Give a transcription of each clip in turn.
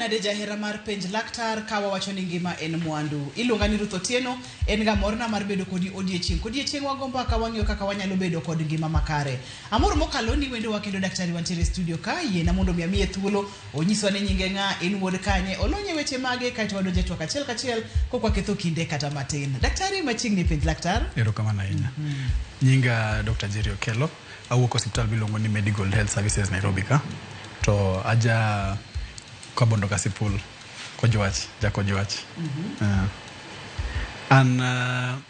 nade jahera mar penj laktar ka wawacho ni ngima en mwandu. Iluonga ni Ruth Otieno, en ga morna mar bedo kodi odiechieng' kodiechieng' wago mbaka wang'iyo kaka wanyalo bedo kod ngima makare. Amor mokalo ni wendowa kendo daktari wantiere e studio ka, yiena mondo mi amiye thuolo onyiswa ni nyinge ng'a, en wuod kanye, olony e weche mage kaeto wadonje twak achiel kachiel kok waketho kinde kata matin. Daktari machiegni e penj laktar. Erokamano ahinya. Nyinga Dr. Jerry Okello, awuok osiptal miluongo ni Medigold Health Services Nairobi ka. To aja Kabondo Kasipul, Kojwach, ja Kojwach. An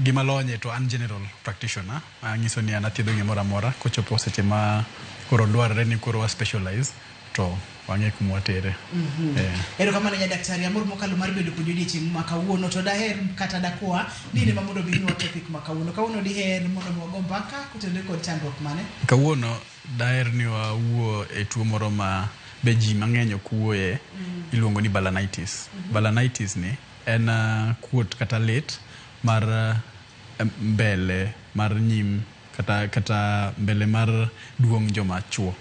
gima lonye to an general practitioner, anyiso ni an athiedho gimoro amora kochopo seche ma koro dwarore ni koro wa specialize to wang'e kuma watere. Erokamano nya daktari, amor mokalo mar bedo kodi odiechieng' ma kawuono to daher kata dakwa ni in ema mondo mi imiwa topic ma kawuono. Kawuono diher mondo mi wago mbaka kotenore kod chandruok mane? Kawuono daher ni wawuo e tuo moro ma be ji mang'eny ok wuoye, iluongo ni balanitis. Balanitis ni en kuot kata lit mar mbele mar nyim kata mbele mar duong' joma chuo.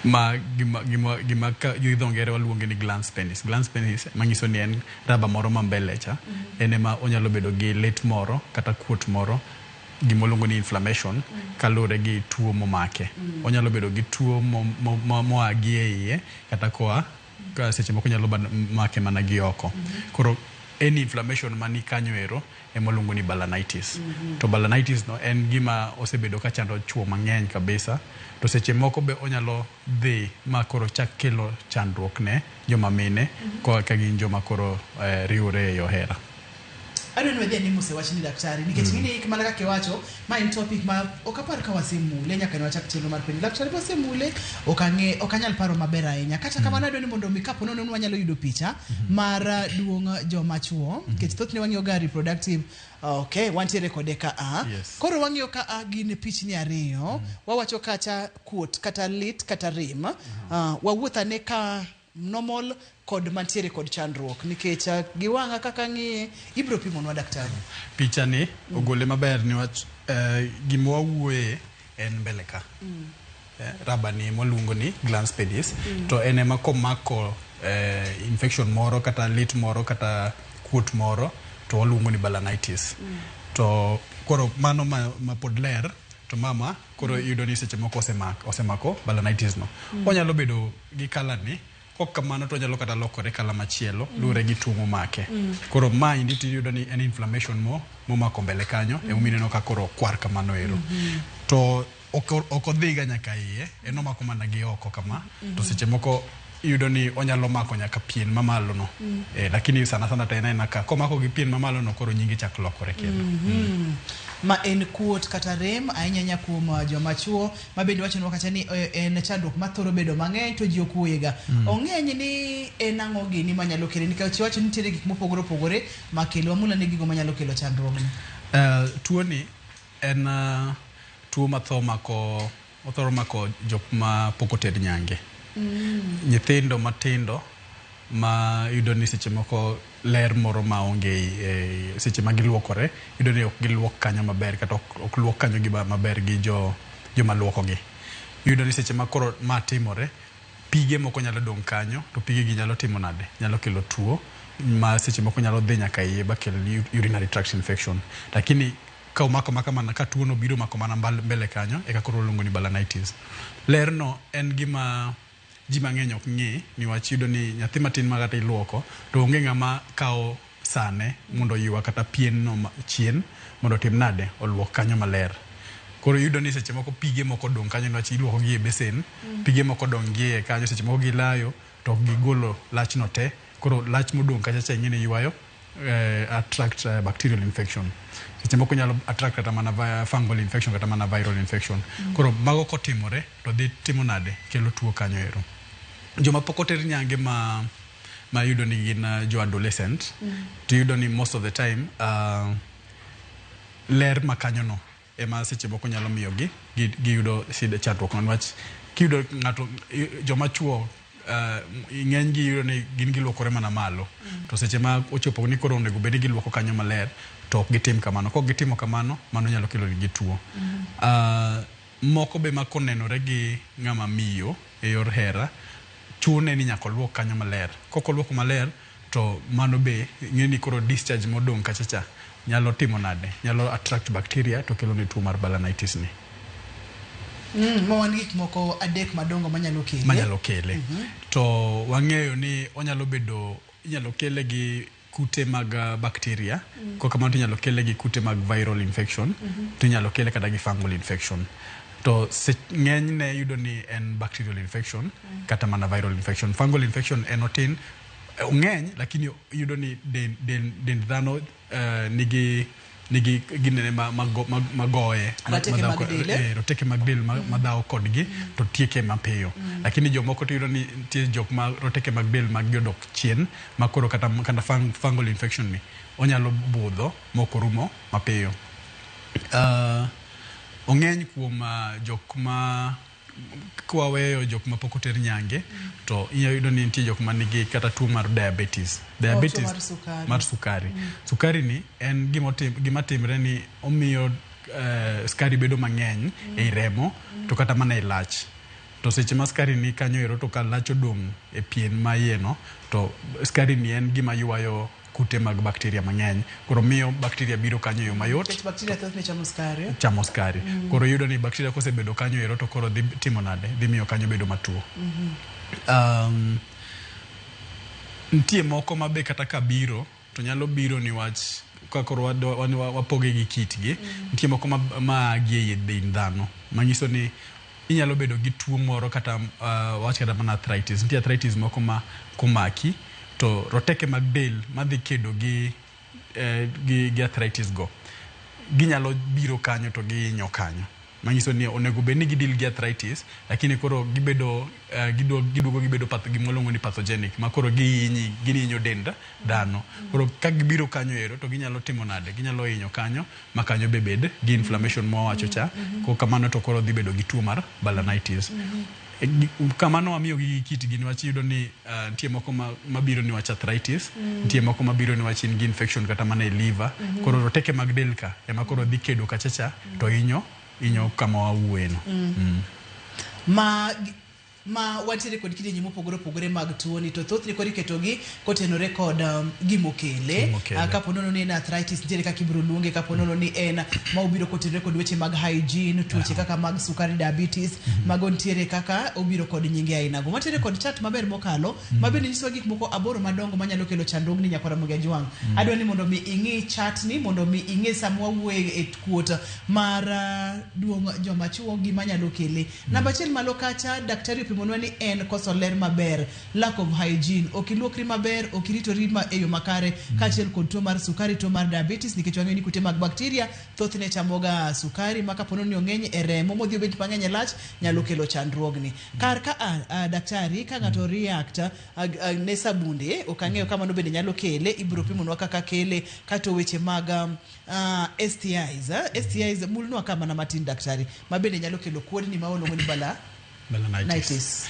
Ma gima gi dho ngere waluonge ni glans penis. Glans penis manyiso ni en raba moro ma mbele cha, en ema onyalo bedo gi lit moro kata kuot moro, gima waluongo ni inflammation kaluwore gi tuo momake. Onyalo bedo gi tuo moa gi e iye kata koa ka seche moko nyalo make mana gi oko. Koro any inflammation mani kanyo ero ema waluongo ni balanitis. To balanitis no en gima osebedo ka chando chuo mang'eny kabisa, to seche moko be onyalo dhi ma koro chak kelo chandruok ne joma mine koa ka gin joma koro riwore e ohera. Adwa ni wadhi ane mos e wachni daktari nikech ng'ini mana kaka iwacho ma en topic ma ok apar ka wasemule nyaka ne wachak chenro mar penjo daktari wasemule ok ang'e ok anyal paro maber ahinya kata kamano adwa ni mondo mi kapo nono ni wanyalo yudo picha mar duong' joma chuo nikech thothne wang'iyo ga reproductive. Okay, wantiere kode ka a. Koro wang'iyo ka a gin pichni ariyo. Wawacho kacha kuot kata lit kata rem. Wawuoth ane ka normal kod mantiere kod chandruok nikech gi wang'a kaka ng'iye ibiro pimonwa daktari. Picha ni ogole maber niwach gima wawuoye en mbele ka. Raba ni mwaluongo ni glans penis. To en ema komako infection moro kata lit moro kata kuot moro to waluongo ni balanitis. To koro mano ma pod ler to mama koro iyudo ni seche moko osemako balanitis no. Onyalo bedo gi kala ni, kok kamano to onyalo kata lokore kala machielo luwore gi tuo momake. Koro ma endi tiyudo ni en inflammation momako mbele kanyo, emomiyo ineno ka koro okwar kamano ero. To ok odhiga nyaka iye, en omako mana gi oko kama. To seche moko iyudo ni onyalo mako nyaka pien mamalo no. Lakini sana sana to en aena ka komako gi pien mamalo no koro nyinge chak lokore kendo. Ma en kuot kata rem ahinya ahinya kuom joma chuo ma bende wachonwa kacha ni en chandruok mathoro bedo mang'eny to ji ok wuoyega. Ong'eny ni en ang'o gini manyalo kele nikech iwacho ni nitiere gik mopogore opogore makelo wamul ane gigo manyalo kelo chandruogni. Tuo ni en tuo ma tho mako, othoro mako jok ma pok oter nyange. Nyithindo matindo ma iyudo ni seche moko ler moro ma onge seche ma giluokore, iyudo ni ok giluok kanyo maber kata ok luok kanyo gi maber gi joma luokogi. Iyudo ni seche ma koro ma timore, pige moko nyalo dong' kanyo, to pige gi nyalo timo nade? Nyalo kelo tuo ma seche moko nyalo dhi nyaka iye ba kel urinary tract infection. Lakini ka omako maka mana ka tuo no biro mako mana mbele kanyo, eka koro waluongo ni balanitis. Ler no en gima ji mang'eny ok ng'i, niwach iyudo ni nyathi matin ma kata iluoko to onge ng'ama kawo sane mondo oywa kata pien no chien mondo otim nade, oluok kanyo maler. Koro iyudo ni seche moko pige moko odong' kanyo niwach iluoko gi e besen, pige moko odong' gi e kanyo, seche moko gilayo to ok gigolo lachno te. Koro lach modong' kacha cha ing'e ni ywayo attract bacterial infection. Seche moko nyalo attract kata mana fungal infection kata mana viral infection. Koro mago kotimore to dhi timo nade, kelo tuo kanyo ero. Joma pok oter nyange ma iyudo ni gin jo adolescent, to iyudo ni most of the time ler ma kanyo no ema seche moko nyalo miyo gi giyudo shida chandruok no, niwach kiyudo ng'ato joma chuo ng'eny gi iyudo ni gin giluokore mana malo, to seche ma ochopo ni koro onego bed ni giluoko kanyo maler to ok gitim kamano. Kok gitimo kamano, mano nyalo kelo negi tuo. Moko be ma konenore gi ng'ama miyo e yor hera Chune ni nyaka oluok kanyo maler. Kok oluoko maler to mano be ing'e ni koro discharge modong' kacha cha nyalo timo nade? Nyalo attract bacteria to kelo ne tuo mar balanitis ni. Ma wan gik moko adek madongo manyalo kele. Manyalo kele. To wang'eyo ni onyalo bedo inyalo kele gi kute mag bacteria. Kok kamano to inyalo kele gi kute mag viral infection. To inyalo kele kata gi fungal infection. To ng'enyne yudo ni en bacterial infection kata mana viral infection. Fungal infection en otin, ong'eny lakini iyudo ni dend dhano nigi ginene magoye Roteke mag del, eh? Roteke mag del madhawo kodgi to tieke mapiyo. Lakini jomoko to iyudo ni nitie jok ma roteke mag del mag gi odok chien ma koro kata fungal infection ni onyalo budho mok orumo mapiyo. Ong'eny kuom jok ma kwaweyo jok ma pok oter nyange to inyalo yudo ni nitie jok ma nigi kata tuo mar diabetes. Diabetes mar sukari. Mar sukari. Sukari ni en gima timre ni omiyo sukari bedo mang'eny ei remo to kata mana e lach. To seche ma sukari ni kanyo ero to ka lach odong' e pien ma iye no to sukari ni en gima ywayo kute mag bacteria mang'eny. Koro miyo bacteria biro kanyo e yo mayot. Nikech bacteria thothne chamo sukari. Chamo sukari. Koro iyudo ni bacteria kosebedo kanyo ero to koro dhi timo nade? Dhi miyo kanyo bedo matuo. Nitie moko ma be kata ka biro to nyalo biro niwach ka koro wapoge gi kitgi. Nitie moko ma gi e dend dhano. Manyiso ni inyalo bedo gi tuo moro kata wach kata mana arthritis. Nitie arthritis moko ma komaki to roteke mag del madhi kedo gi arthritis go ginyalo biro kanyo to gihinyo kanyo. Manyiso ni onego bed ni gidil gi arthritis lakini koro gibedo giduogo gibedo gima waluongo ni pathogenic ma koro gihinyo dend dhano. Koro ka gibiro kanyo ero to ginyalo timo nade? Ginyalo hinyo kanyo ma kanyo be bed gi inflammation mwawacho cha. Kok kamano to koro dhi bedo gi tuo mar balanitis. Kamano wamiyo gi kitgi niwach iyudo ni nitie moko mabiro niwach arthritis, nitie moko mabiro niwach in gi infection kata mana e liver. Koro roteke mag del ka ema koro dhi kedo kacha cha to hinyo kama wawuoye no. Ma wantiere kod kidienje mopogore opogore mag tuoni to thothne koro iketogi kotenore kod gimokele. Kapo nono ni en arthritis nitiere kaka ibiro luonge, kapo nono ni en ma obiro kotenore kod weche mag hygiene, tuoche kaka mag sukari, diabetes, mago nitiere kaka obiro kod nyinge ainago. Wantiere kod chat maber mokalo ma bende nyisowa gik moko 8 madongo manyalo kelo chandruogni nyakwar Ramogi Ajwang'. Adwa ni mondo mi ing'i chat ni mondo mi ing'e sama wawuoye e kuot mar duong' joma chuo gima nyalo kele. Namba 1 malo kacha daktari opimonwa ni en koso ler maber, lack of hygiene, ok iluokri maber, ok iritori e yo makare, kaachiel kod tuo mar sukari, tuo mar diabetes, nikech wang'eyo ni kute mag bacteria thothne chamoga sukari ma kapo ni ong'eny e remo modhi obet mang'eny e lach nyalo kelo chandruogni. Kar ka daktari ka ng'ato react ne sabunde, ok ang'eyo ka mano bende nyalo kele, ibiro pimonwa kaka kele, kata weche mag STIs, STIs mulnwa ka mana matin daktari, ma bende nyalo kelo kuodni ma waluongo ni balanitis.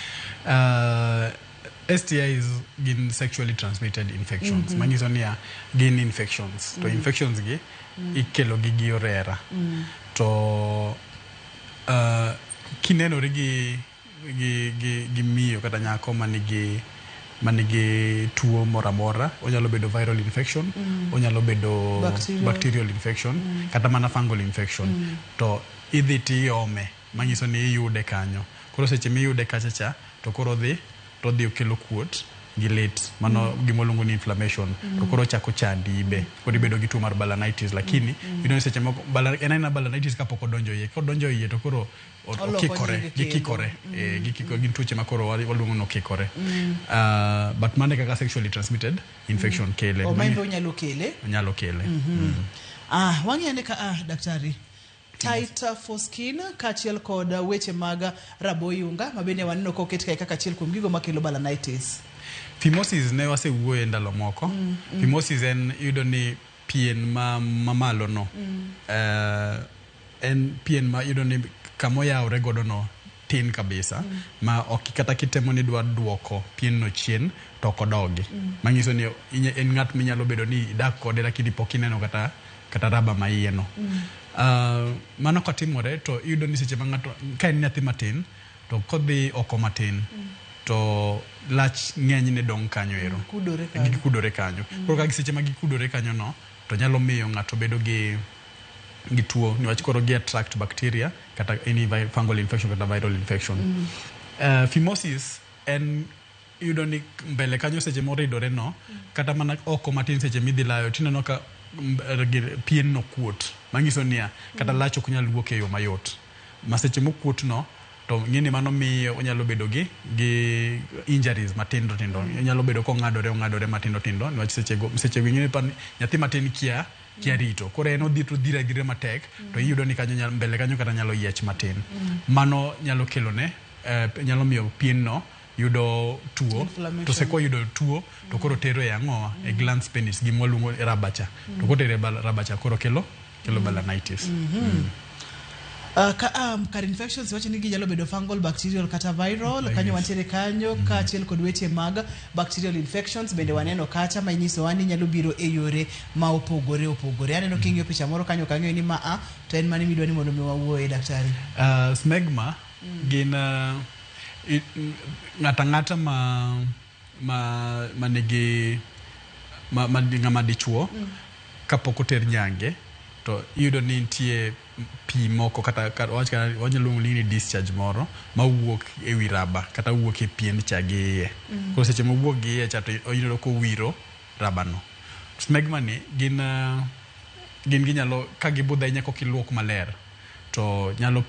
STIs gin sexually transmitted infections. Manyiso niya gin infections. To infections gi ikelo gi gi orera. To kinenori gi miyo kata nyako manigi tuo moro amora, onyalo bedo viral infection, onyalo bedo bacterial infection, kata mana fungal infection. To idhi tiome, manyiso ni iyude kanyo. Koro seche miyude kacha cha to koro dhi to odhi okelo kuot gi lit, mano gima waluongo ni inflammation. To koro ochako chandi be, koro ibedo gi tuo mar balanitis. Lakini iyudo ni seche moko en aena balanitis kapok odonjo iye, kodonjo iye to koro okikore, gikikore, gin tuoche ma koro waluongo ni okikore. But mano e kaka sexually transmitted infection kele. Omembe onyalo kele? Onyalo kele. Wang'e ane ka daktari tight foreskin kaachiel kod weche mag raboyunga ma bende waneno ka oket kae kaka achiel kuom gigo makelo balanitis. Phimosis ne wasewuoye ndalo moko. Phimosis en iyudo ni pien mamalo no. En pien ma iyudo ni kamoyawre godo no tin kabisa, ma ok kata kitemo ni idwa duoko pien no chien to ok odogi. Manyiso ni en ng'at minyalo bedo ni idak kode lakini pok ineno kata raba ma iye no. Mano kotimore to iyudo ni seche ma ng'ato ka en nyathi matin to kodhi oko matin To lach ng'enyne dong' kanyo ero. Kudore kanyo. Gikudore kanyo. Koro ka seche ma gikudore kanyo no, to nyalo miyo ng'ato bedo gi tuo niwach koro gi attract bacteria kata any fungal infection kata viral infection. Phimosis en iyudo ni mbele kanyo seche moridore no, kata mana oko matin seche midhi layo tineno ka pien no kuot, manyiso niya kata lach ok nyal wuok e yo mayot. Ma seche mokuot no, to ng'eni mano miyo onyalo bedo gi injuries matindo tindo. Onyalo bedo kong'adore ong'adore matindo tindo niwach seche go ing'eni nyathi matin kia rito. Koro en odhi to dhire adhira matek, to iyudo ni kanyo mbele kanyo kata nyalo yiech matin. Mano nyalo kelone nyalo miyo pien no yudo tuo. Inflammation. To koyudo tuo to koro tero e ang'owa e glans penis, gima waluongo e raba cha. To kotero e raba cha koro kelo balanitis. Ka kar infections wacho ni ginyalo bedo fungal, bacterial kata viral. Kanyo wantiere kanyo kaachiel kod weche mag bacterial infections bende waneno kacha ma inyisowa ni nyalo biro e yore ma opogore opogore. Aneno king'iyo picha moro kanyo, ok ang'eyo ni ma a to en mane midwa ni mondo mi wawuoye, daktari? Smegma gin ng'ato ang'ata ma nigi ma ng'ama dichuo kapok oter nyange to iyudo ni nitie pi moko kata wach kata wanyalo luongo ni discharge moro mawuok e wi raba kata wuok e pien cha gi iye. Koro seche mowuok gi iye cha to iyudo kowiro raba no. Smegma ni gin ginyalo ka gibudho ahinya kok iluok maler to nyalo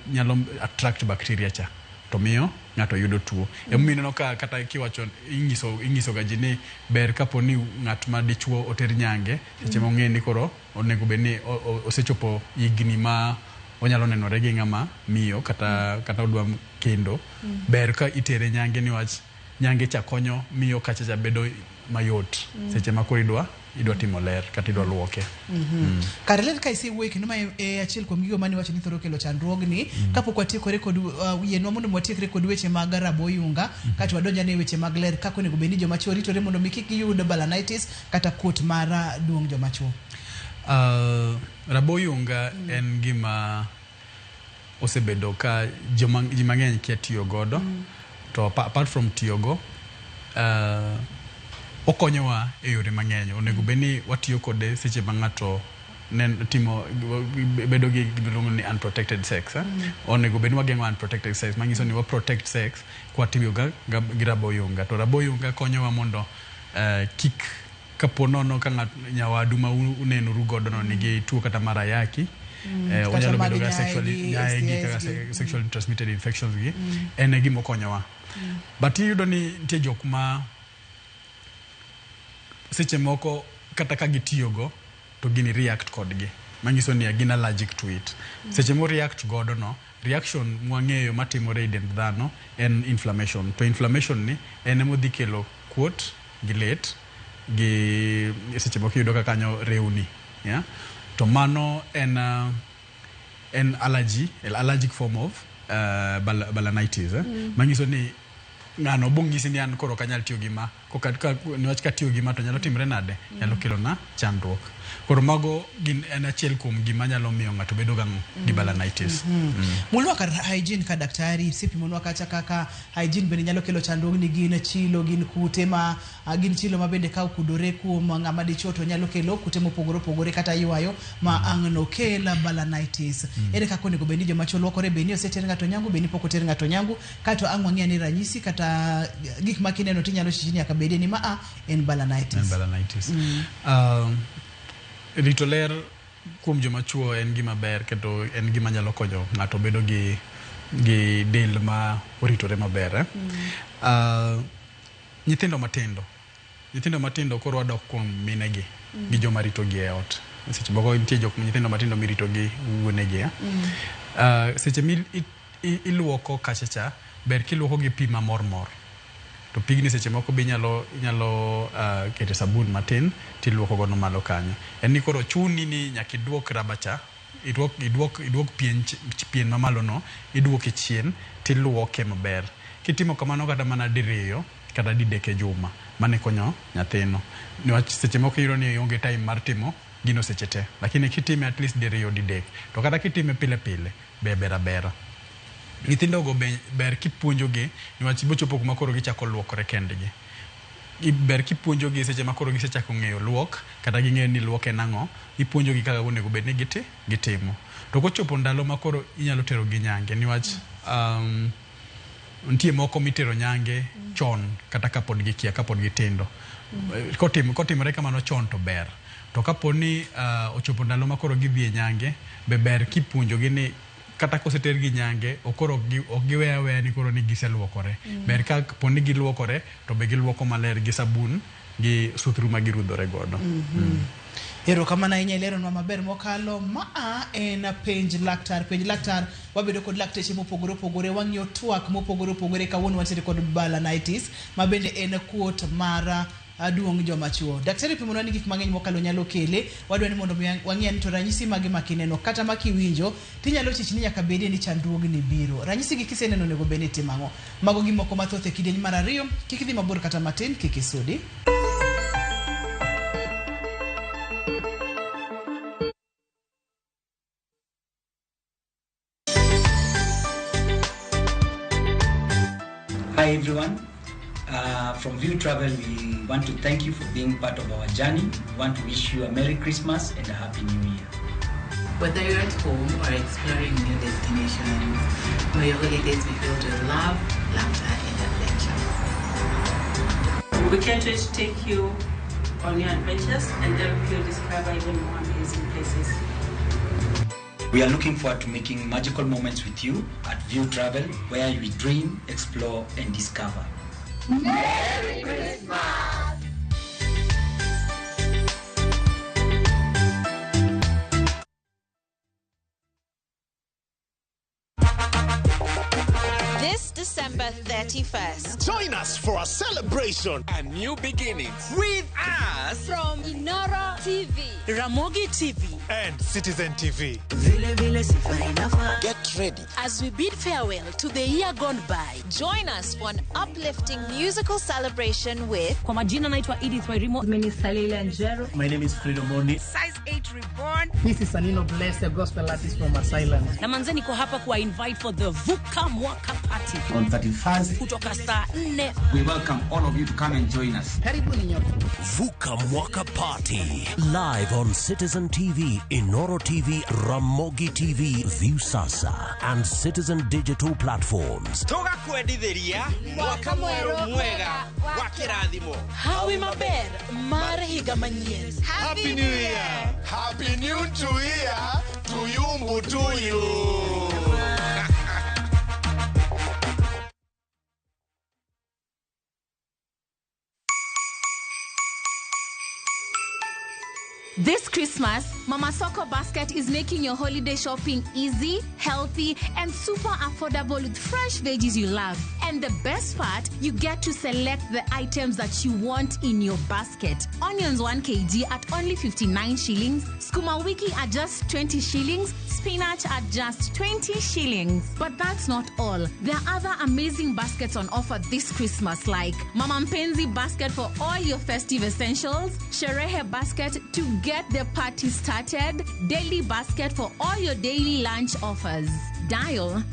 attract bacteria cha to miyo ng'ato yudo tuo. Emomiyo ineno ka kata kiwacho inyiso ga ji ni ber kapo ni ng'at ma dichuo oter nyange seche mong'e ni koro onego bed ni osechopo higni ma onyalo nenore gi ng'ama miyo kata odwa kendo. Ber ka itere nyange niwach nyange cha konyo miyo kacha cha bedo mayot seche ma koro idwa timo ler kata idwa luoke. Kar ler ka isewuoyo kendo ma e achiel kuom gigo mane iwacho ni thoro kelo chandruogni. Kapok watiekore kod yienwa mondo watiekre kod weche mag raboyunga kaeto wadonj ane weche mag ler kaka onego bed ni joma chuo ritore mondo mi kik giyud balanitis kata kuot mar duong' joma chuo. Raboyunga en gima osebedo ka ji mang'eny kia tiyo godo. To apart from tiyogo, okonyowa e yore mang'eny. Onego bed ni watiyo kode seche ma ng'ato timo bedo gi gimiluongo ni unprotected sex. Eh? Onego bed ni wageng'o unprotected sex, manyiso ni wa protect sex kwatiyo ga gi raboyunga. To raboyunga konyowa mondo kik kapo nono ka ng'at nyawadu ma unenoru godo no nigi tuo kata mar ayaki, kata onyalo mag bedo ga nyae sexually gi, nyae gi STIs kaka gi. Sexually transmitted infections gi en e gima okonyowa. But iyudo ni nitie jok ma seche moko kata ka gitiyogo to gini react kodgi, manyiso ni gin allergic to it. Seche mo react godo no, reaction mwang'eyo matimore e dend dhano en inflammation. To inflammation ni en emodhi kelo kuot gi lit gi seche moko iyudo ka kanyo rewni, yeah? To mano en allergy, allergic form of balanitis, eh? Manyiso ni ng'ano bong'isi ni an koro ok anyal tiyo gi ma niwach katiyo gi ma to nyalo timre nade, nyalo kelo na chandruok. Koro mago gin en achiel kuom gima nyalo miyo ng'ato bedo gang'o gi balanitis. Mulwa kar hygiene ka daktari isepimonwa kacha kaka hygiene bende nyalo kelo chandruogni, gin chilo, gin kute ma gin chilo ma bende ka okudore kuom ng'ama dichuo to nyalo kelo kute mopogore opogore kata ywayo ma ang' nokel balanitis. Ere kaka onego bed ni joma chuo luokore, bed ni oseter ng'ato nyangu, bed ni pok oter ng'ato nyangu, kaeto ang' wang'e ni ranyisi kata gik ma kineno tinyalo chichi ni nyaka bedie ni ma a en balanitis? En balanitis. Rito ler kuom joma chuo en gima ber kendo en gima nyalo konyo ng'ato bedo gi del ma oritore maber. Eh? Nyithindo matindo koro wadok kuom minegi gi joma ritogi e ot. Seche moko nitie jok nyithindo matindo mirito gi wuonegi. Eh? Seche mi iluoko kacha cha ber kiluoko gi pi mamor mor. To pigni seche moko be inyalo kete sabun matin tiluoko godo malo kanyo. En ni koro chuni ni nyaka iduok raba cha, iduok pien mamalo no, iduoke chien tiluoke maber. Kitimo kamano kata mana diriyo kata didek e juma, mano konyo nyathino. Niwach seche moko iyudo ni ionge time mar timo gino seche te. Lakini kitime at least diriyo didek. To kata kitime pile pile, be ber abera. Nyithindogo be ber kipuonjogi niwach bochopo kuma koro gichako luokore kendgi. Ber kipuonjogi seche ma koro gisechako ng'eyo luok kata ging'eyo ni luok en ang'o, ipuonjogi kaka onego bed ni gitimo. To kochopo ndalo ma koro inyalo terogi nyange niwach nitie moko mitero nyange chon kata kapod gikia, kapod gitindo. Kotimore kamano chon to ber. To kapo ni ochopo ndalo ma koro gidhi e nyange, be ber kipuonjogi ni kata kosetergi nyange, ok giwe aweya ni koro ni giseluokore. Ber ka po ni giluokore, to be giluoko maler gi sabun gi suthru ma girudhore godo. Erokamano ahinya ileronwa maber mokalo. Maa en Penj Laktar. Penj Laktar wabedo kod lakteche mopogore opogore, wang'iyo twak mopogore opogore. Kawuono wantiere kod balanitis, ma bende en kuot mar aduong' joma chuo. Daktari pimonwa ni gik mang'eny mokalo nyalo kele. Wadwa ni mondo wang'e ni to ranyisi mage ma kineno kata ma kiwinjo tinyalo chich ni nyaka bedie ni chandruogni biro. Ranyisi gi kiseneno onego bed ni itimo ang'o? Mago gi moko mathoth e kidieny mar ariyo. Kik idhi mabor kata matin, kik isudi. Hi everyone. From View Travel, we want to thank you for being part of our journey. We want to wish you a Merry Christmas and a Happy New Year. Whether you're at home or exploring new destinations, may your holidays be filled with love, laughter, and adventure. We can't wait to take you on your adventures and help you discover even more amazing places. We are looking forward to making magical moments with you at View Travel, where we dream, explore, and discover. Merry Christmas! This December 31st. Join us for a celebration and new beginnings with us from Inoro TV, Ramogi TV, and Citizen TV. Get ready as we bid farewell to the year gone by. Join us for an uplifting musical celebration with Kwa majina naitwa Edith Wairimo. Mimi ni Salila Njero. My name is Freedom Moni. Size 8 Reborn. This is Anino Bless, a gospel artist from Asylum. Na manze niko hapa kuwa invite for the Vuka Mwaka Party on 31st kutoka saa 4. We welcome all of you to come and join us. Karibuni nyote. Vuka Mwaka Party live on Citizen TV, Inoro TV, Ramogi TV, Viusasa and Citizen Digital platforms. Tugakwendithiria mwaka mwerũ mwega wa kĩrathimo. Hawi maber mar higa manyien. Happy New Year. Happy New Year to you Mutuyu. This Christmas, Mama Soko Basket is making your holiday shopping easy, healthy, and super affordable with fresh veggies you love. And the best part, you get to select the items that you want in your basket. Onions 1 kg at only 59 shillings, skuma wiki at just 20 shillings, spinach at just 20 shillings. But that's not all. There are other amazing baskets on offer this Christmas, like Mama Mpenzi basket for all your festive essentials, Sherehe basket to get the party started, daily basket for all your daily lunch offers. Dial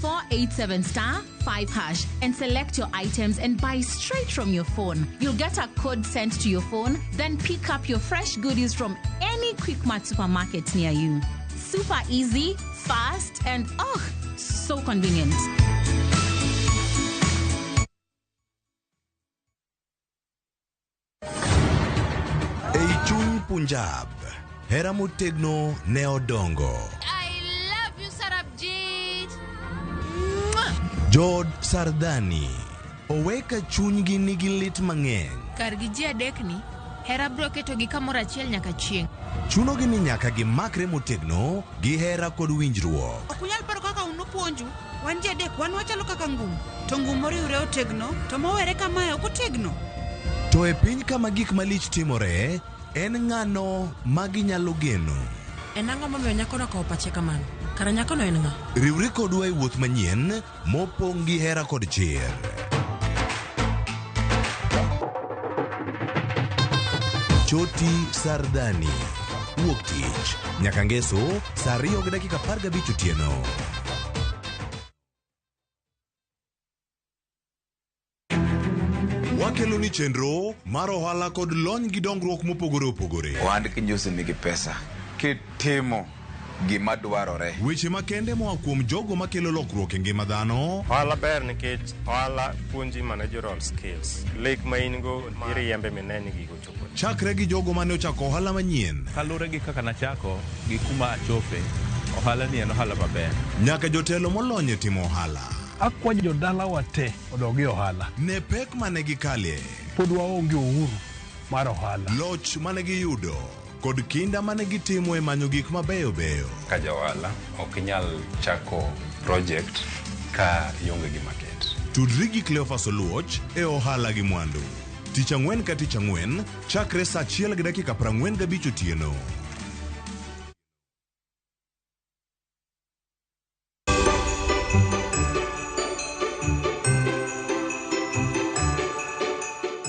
*487*5# and select your items and buy straight from your phone. You'll get a code sent to your phone, then pick up your fresh goodies from any Quickmart supermarket near you. Super easy, fast, and oh, so convenient. Ei chuny Punjab, hera motegno ne odongo. I love you, Sarabjit. Jod Sardani oweka chunygi nigi lit mang'eny. Kargi ji adekni, hera biro ketogi kamoro achiel nyaka chieng'. Chunogi ni nyaka gimakre motegno gi hera kod winjruok. Ok unyal paro kaka un upuonju. Wan ji adek, wan wachalo kaka ngum. To ngum moriwre otegno, to mowere kamae ok otegno. To e piny kama gik malich timore, en ng'ano ma ginyalo geno? En ang'o momiyo nyakono okawo pache kamano? Kara nyakono en ng'a? Riwri kodwa e wuoth manyien mopong' gi hera kod chir. Choti Sardani. Wuok tich nyaka ngeso saa 2:15 otieno. Walosoni chenro mar ohala kod lony gi dongruok mopogore opogore. Ohand kinjosi nigi pesa kitimo gima dwarore. Weche makende moa kuom jogo makelo lokruok e ngima dhano. Ohala ber nikech ohala puonji managerial skills. Lek ma in go iriembe mine ni gigo chopo. Chakre gi jogo mane ochako ohala manyien. Kaluwore gi kaka nachako gi kuma achope, ohala ni en ohala maber. Nyaka jotelo molony e timo ohala. Akwayo jodalawa te odog e ohala. Ne pek mane gikalie. Pod waonge uhuru mar ohala. Loch mane giyudo kod kinda mane gitimo e manyo gik mabeyo beyo. Ka ja ohala ok inyal chako project ka ionge gi market. Tudri gi Cleophas Oluoch e ohala gi mwandu. Tich ang'wen ka tich ang'wen chakre saa 1:45 otieno.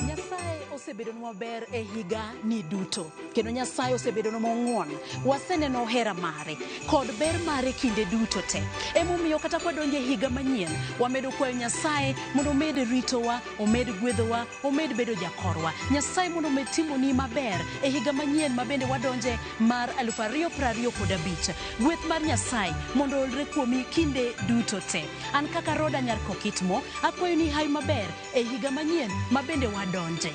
Nyasaye osebedonwa maber e higa ni duto kendo Nyasaye osebedonwa mong'won. Waseneno hera mare kod ber mare kinde duto te. Emomiyo kata kwadonjo e higa manyien, wamedo kwayo Nyasaye mondo omed ritowa, omed gwedhowa, omed bedo jakorwa. Nyasaye mondo omed timoni maber e higa manyien ma bende wadonje mar 2025. Gweth mar Nyasaye mondo oolre kuomi kinde duto te. An kaka Roda Nyar Kokitmo, akwayo ni hawi maber e higa manyien ma bende wadonje.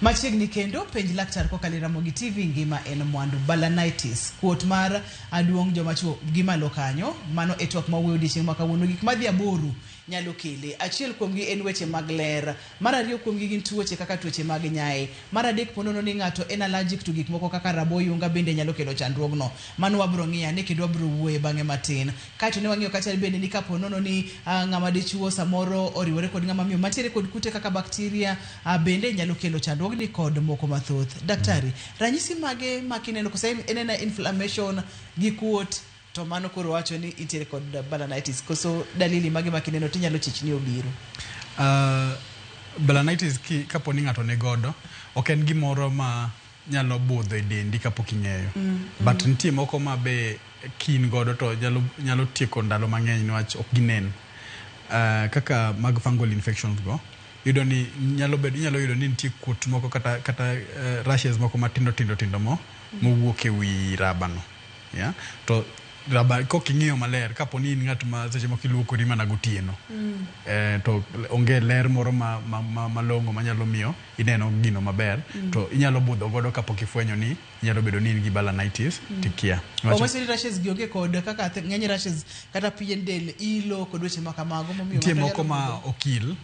Machiegni kendo penj laktar kokalo e Ramogi TV ngima en mwandu. Balanitis, kuot mar aduong' joma chuo gi malo kanyo, mano e twak mawuoyo odiechieng' ma kawuono. Gik madhi aboro nyalo kele. Achiel kuomgi en weche mag ler. Mar ariyo kuomgi gin tuoche kaka tuoche mag nyae. Mar adek ponono ni ng'ato en allergic to gik moko kaka rabo oyunga bende nyalo kelo chandruogno. Mano wabro ng'iyo ane kendo wabro wuoye bang'e matin. Kaeto ne wang'iyo kacha bende ni kapo nono ni ng'ama dichuo samoro oriwore kod ng'ama miyo mantiere kod kute kaka bakteria bende nyalo kelo chandruogni kod moko mathoth. Daktari, ranyisi mage ma kineno koso en ena inflammation gi kuot to mano koro wacho ni intiere kod balanitis koso dalili mage ma kineno tinyalo chich ni obiro? Balanitis kapo ni ng'ato ni godo, ok en gimoro ma nyalo budho e dendi kapok ing'eyo. But nitie moko ma be kin godo to nyalo tieko ndalo mang'eny niwach ok ginen. Kaka mag fungal infections go, iyudo ni inyalo yudo ni nitie kuot moko kata rashes moko matindo tindo tindo mowuok e wi raba no. Yeah? To raba kok ing'iyo maler kapo ni in ng'at ma seche moko iluokori mana gotieno. To onge ler moro malong'o manyalo miyo ineno gino maber. To inyalo budho godo kapok ifwenyo ni inyalo bedo ni in gi balanitis tikia. Owacho ni rashes gi onge kod kaka ng'eny rashes kata pien del ilo kod weche ma kamago momiyo nitie moko ma okil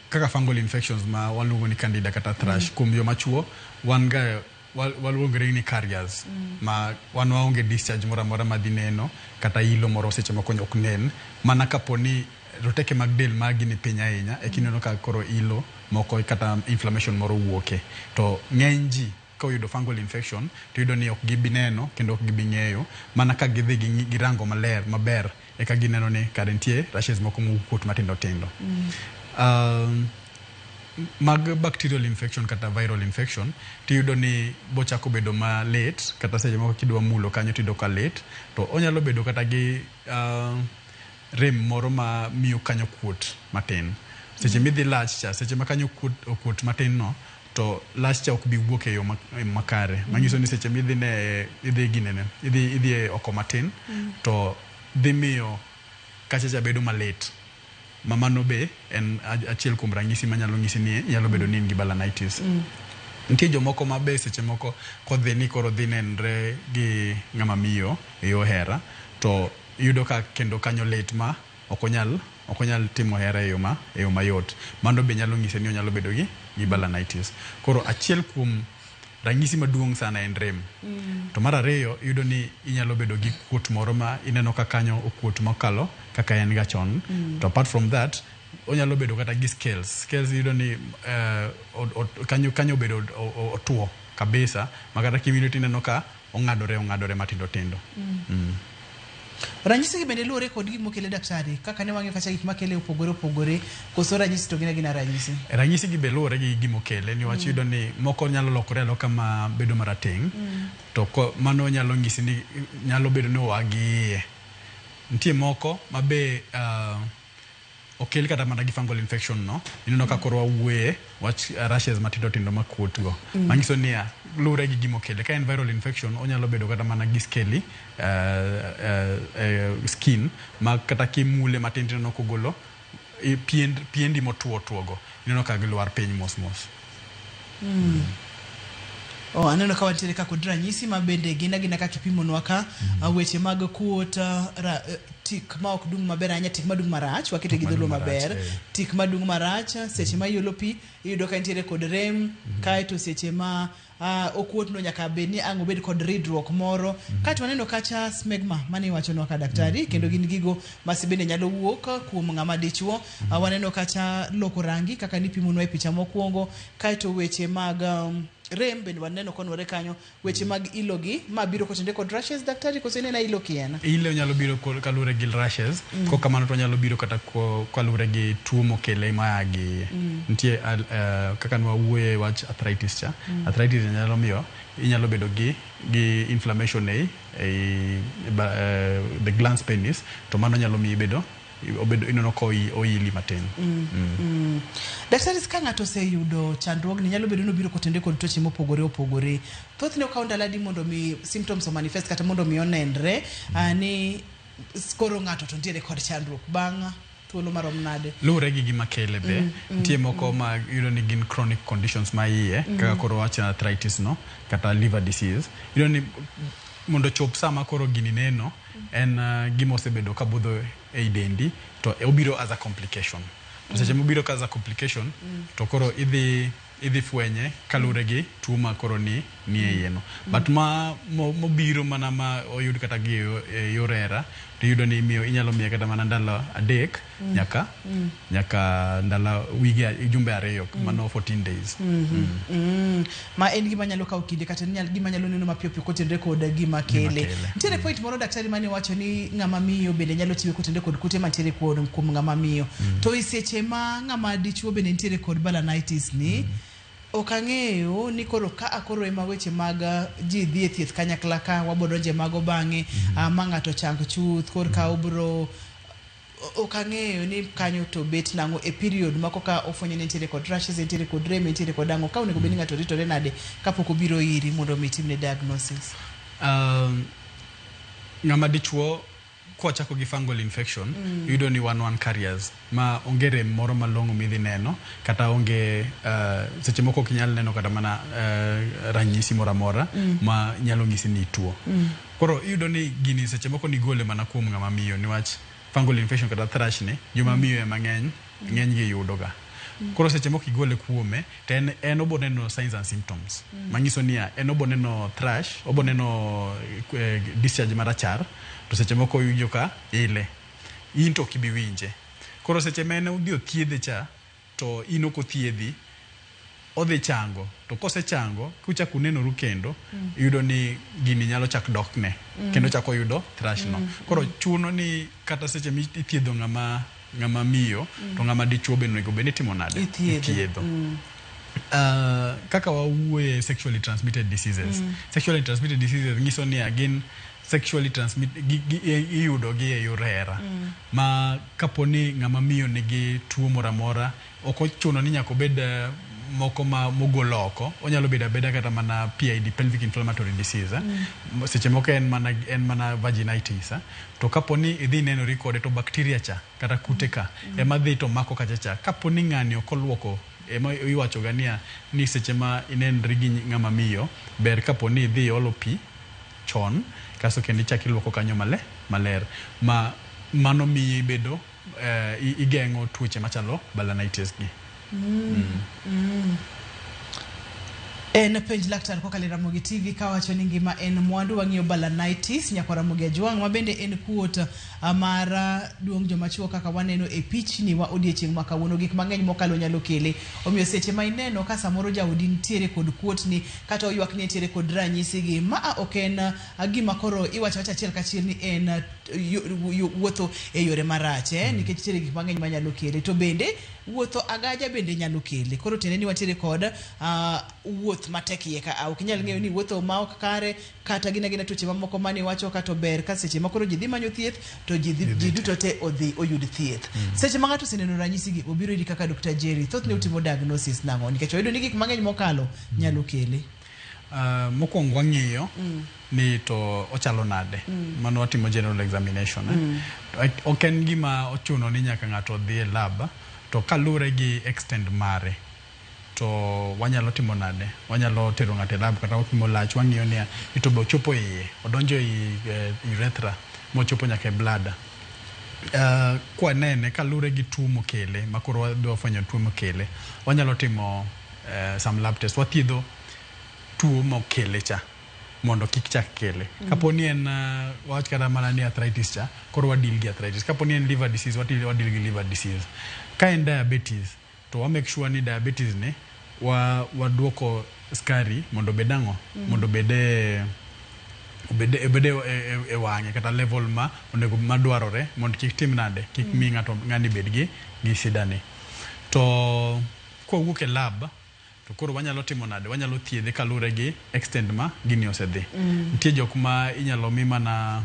kaka fungal infections ma waluongo ni candida kata thrush. Kuom joma chuo wan ga waluongore ni carriers ma wan waonge discharge moro amora madhi neno kata ilo moro seche moko ok nen mana kapo ni roteke mag del magi ni piny ahinya e kineno ka koro ilo moko kata inflammation moro wuoke. To ng'eny ji ka oyudo fungal infection to yudo ni ok gibi neno kendo ok gibi ng'eyo mana ka gidhi girango maler maber eka gineno ni kare nitie rashes moko mowuok matindo tindo. Mag bacterial infection kata viral infection tiyudo ni bochako bedo ma late kata seche moko kidwa mulo kanyo tiyudo ka late to onyalo bedo kata gi rem moro ma miyo kanyo kuot matin. Seche midhi lach cha, seche ma kanyo okuot matin no to lach cha ok bi wuok e yo makare. Manyiso ni seche midhi ne idhi ginene idhi oko matin to dhi miyo kacha cha bedo malit. Mamano be en achiel kuom ranyisi manyalo nyisi ni nyalo bedo ni in gi balanitis. Nitie jomoko ma be seche moko kodhi ni koro dhi nenre gi ng'ama miyo e yo hera to iyudo ka kendo kanyo lit ma ok onyal timo hera e yo mayot. Mano be nyalo nyise ni onyalo bedo gi balanitis. Koro achiel kuom ranyisi maduong' sana en rem. To mar ariyo iyudo ni inyalo bedo gi kuot moro ma ineno ka kanyo okuot mokalo kaka en ga chon. To apart from that onyalo bedo kata gi scales. Scales iyudo ni kanyo obedo otuo kabisa ma kata kiwinjo tineno ka ong'adore matindo tindo. Ranyisi gi bende luwore kod gik mokele daktari, kaka ne wang'iyo kacha gik makele opogore opogore, koso ranyisi to gin agina ranyisi? Ranyisi gi be luwore gi gimokele niwach iyudo ni moko nyalo lokore aloka ma bedo marateng' to mano nyalo nyisi ni nyalo bedo ni oa gi iye. Nitie moko ma be okel kata mana gi fungal infection no, ineno ka koro wawuoye wach rashes matindo tindo makuot go. Manyiso niya, luwore gi gimokele. Ka en viral infection, onyalo bedo kata mana gi scaly skin ma kata kimule matin tineno kogolo piendi motuo tuo go, ineno ka gilwar piny mos mos. Oh, aneno ka wantiere ka kod ranyisi ma bende gin agina kaka ipimonwa ka weche mag kuot, tik ma ok dung' maber ahinya, tik madung' marach, wakete gi dholuo maber, tik madung' marach, seche ma iolo pi iyudo ka nitiere kod rem, kaeto seche ma okuot no nyaka bed ni ang' obed kod ridruok moro. Kaeto waneno kacha smegma mane iwachonwa ka daktari, kendo gin gigo ma bende nyalo wuok kuom ng'ama dichuo. Waneno kacha loko rangi kaka nipimonwa e picha mokwongo, kaeto weche mag rem bende waneno konwore kanyo, weche mag ilo gi ma biro kotenore kod rashes daktari, koso ineno ilo kien? Ilo nyalo biro kaluwore gi rashes, kok kamano to nyalo biro kata kaluwore gi tuo mokele maya gi nitie kaka nwawuoye wach arthritis cha. Arthritis nyalo miyo inyalo bedo gi inflammation ei the glans penis, to mano nyalo miyo ibedo obedo ineno ka oili matin. Daktari, ka ng'ato oseyudo chandruogni, nyalo bedo ni obiro kotenore kod tuoche mopogore opogore. Thothne okawo ndalo adi mondo mi symptoms o manifest kata mondo mi onenre ni koro ng'ato to nitiere kod chandruok bang' thuolo marom nade? Luwore gi gima kele be. Nitie moko ma iyudo ni gin chronic conditions ma iye, kaka koro wach arthritis no kata liver disease. Iyudo ni mondo chop sama koro gini neno en gima osebedo ka budho ei dendi, to obiro as a complication. To seche mobiro as a complication, to koro idhi fwenye kaluwore gi tuo ma koro ni e iye no. But ma mobiro mana ma oyud kata gi yor hera, to iyudo ni inyalo miye kata mana ndalo 3 nyaka ndalo wige jumbe 2, mano 14 days. Ma en gima nyalo kawo kinde kata gima nyalo neno mapiyo piyo kotenore kod gima kele. Nitiere point moro daktari mane wacho ni ng'ama miyo bende nyalo tiyo kotenore kod kute mantiere kuom ng'ama miyo. To e seche ma ng'ama dichuo bende nitiere kod balanitis ni, ok ang'eyo ni koro ka akoro ema weche mag ji dhi e thieth kanyakla ka wabodonje mago bang'e, ma ng'ato chang chuth kor ka obro ok ang'eyo ni kanyo to bet nang'o e period ma koka ofwenyo ni nitiere kod rashes, nitiere kod rem, nitiere kod ang'o, ka onego bed ni ng'ato ritore nade kapok obiro iri mondo mi timne diagnosis? Ng'ama dichuo kwachako gi fungal infection, iyudo ni wan carriers ma onge rem moro malong'o midhi neno, kata onge seche moko ok inyal neno kata mana ranyisi moro amora ma nyalo nyisi ni ituo. Koro iyudo ni gini seche moko nigole mana kuom ng'ama miyo, niwach fungal infection kata thrush ni joma miyo ema ng'eny gi yudo ga. Koro seche moko igole kuome to en obo neno signs and symptoms manyiso niya en obo neno thrush, obo neno discharge marachar, to seche moko iwinjo ka ile, in to ok ibi winje. Koro seche ma en odhi othiedhe cha, to in ok othiedhi, odhi chango. To kosechango, kuchako unenoru kendo, iyudo ni gini nyalo chak dokne, kendo chako yudo thrush no. Koro chuno ni kata seche mithiedho ng'ama miyo, to ng'ama dichuo bende onego bed ni itimo nade? Ithiedho. Kaka wawuoye sexually transmitted diseases. Sexually transmitted diseases nyiso ni gin sexually transmitted, iyudo gi e yor hera. Ma kapo ni ng'ama miyo nigi tuo moro amora, ok ochuno ni nyaka obed moko ma mogolo oko, onyalo bedo abeda kata mana PID, pelvic inflammatory disease. Seche moko en mana vaginitis. To kapo ni idhi nenori kode to bacteria cha kata kute ka ema dhi to mako kacha cha. Kapo ni ng'ani ok oluoko, ema iwacho ga niya ni seche ma inenri gi ng'ama miyo, ber kapo ni idhi olo pi chon, kasto kendo ichak iluoko kanyo maler. Ma mano miyi ibedo igeng'o tuoche machalo balanitis gi. En penj laktar kokalo e Ramogi TV kawacho ni ngima en mwandu. Wang'iyo balanitis nyakwa Ramogi Ajwang' ma bende en kuot mar duong' joma chuo kaka waneno e pichni wa odiechieng' ma kawuono. Gik mang'eny mokalo nyalo kele. Omiyo seche ma ineno ka samoro jaodi nitiere kod kuotni kata oywak ni entiere kod ranyisi gi, maa ok en gima koro iwacho awacha achiel kachiel ni en wuotho e yore marach nikech nitiere gik mang'eny manyalo kele. To bende wuotho agaja bende nyalo kele. Koro tiende ni wantiere kod wuoth matek iye ka ok inyal ng'eyo ni wuotho ma ok kare kata gin agina tuoche mamoko mane iwacho ka to ber ka seche ma koro ji dhi manyo thieth to ji duto te odhi oyud thieth. Seche ma ng'ato oseneno ranyisi gi obiro iri kaka Dr. Jerry, thothne utimo diagnosis nang'o nikech wayudo ni gik mang'eny mokalo nyalo kele. Mokwongo wang'iyo ni to ochalo nade. Mano watimo general examination. Ok en gima ochuno ni nyaka ng'ato odhi e lab, to kaluwore gi extent mare to wanyalo timo nade, wanyalo tero ng'ato e lab kata wapimo lach, wang'iyo niya ni to be ochopo iye, odonjo ei urethra mochopo nyaka e bladder. Kwanene kaluwore gi tuo mokele ma koro wadwa fwenyo tuo mokele, wanyalo timo some lab test, wathiedho tuo mokele cha mondo kik chak kele. Kapo ni en wawach kata mana ni arthritis cha, koro wa deal gi arthritis. Kapo ni en liver disease, wa deal gi liver disease. Ka en diabetes, to wa make sure ni diabetes ni waduoko skari mondo obed ang'o? Mondo obed e wang'e kata level ma onego madwarore mondo kik tim nade, kik mi ng'ato ng'ani bed gi shida ni. To kowuok e lab to koro wanyalo timo nade, wanyalo thiedhe kaluwore gi extent ma gini osedhi. Nitie jok ma inyalo mi mana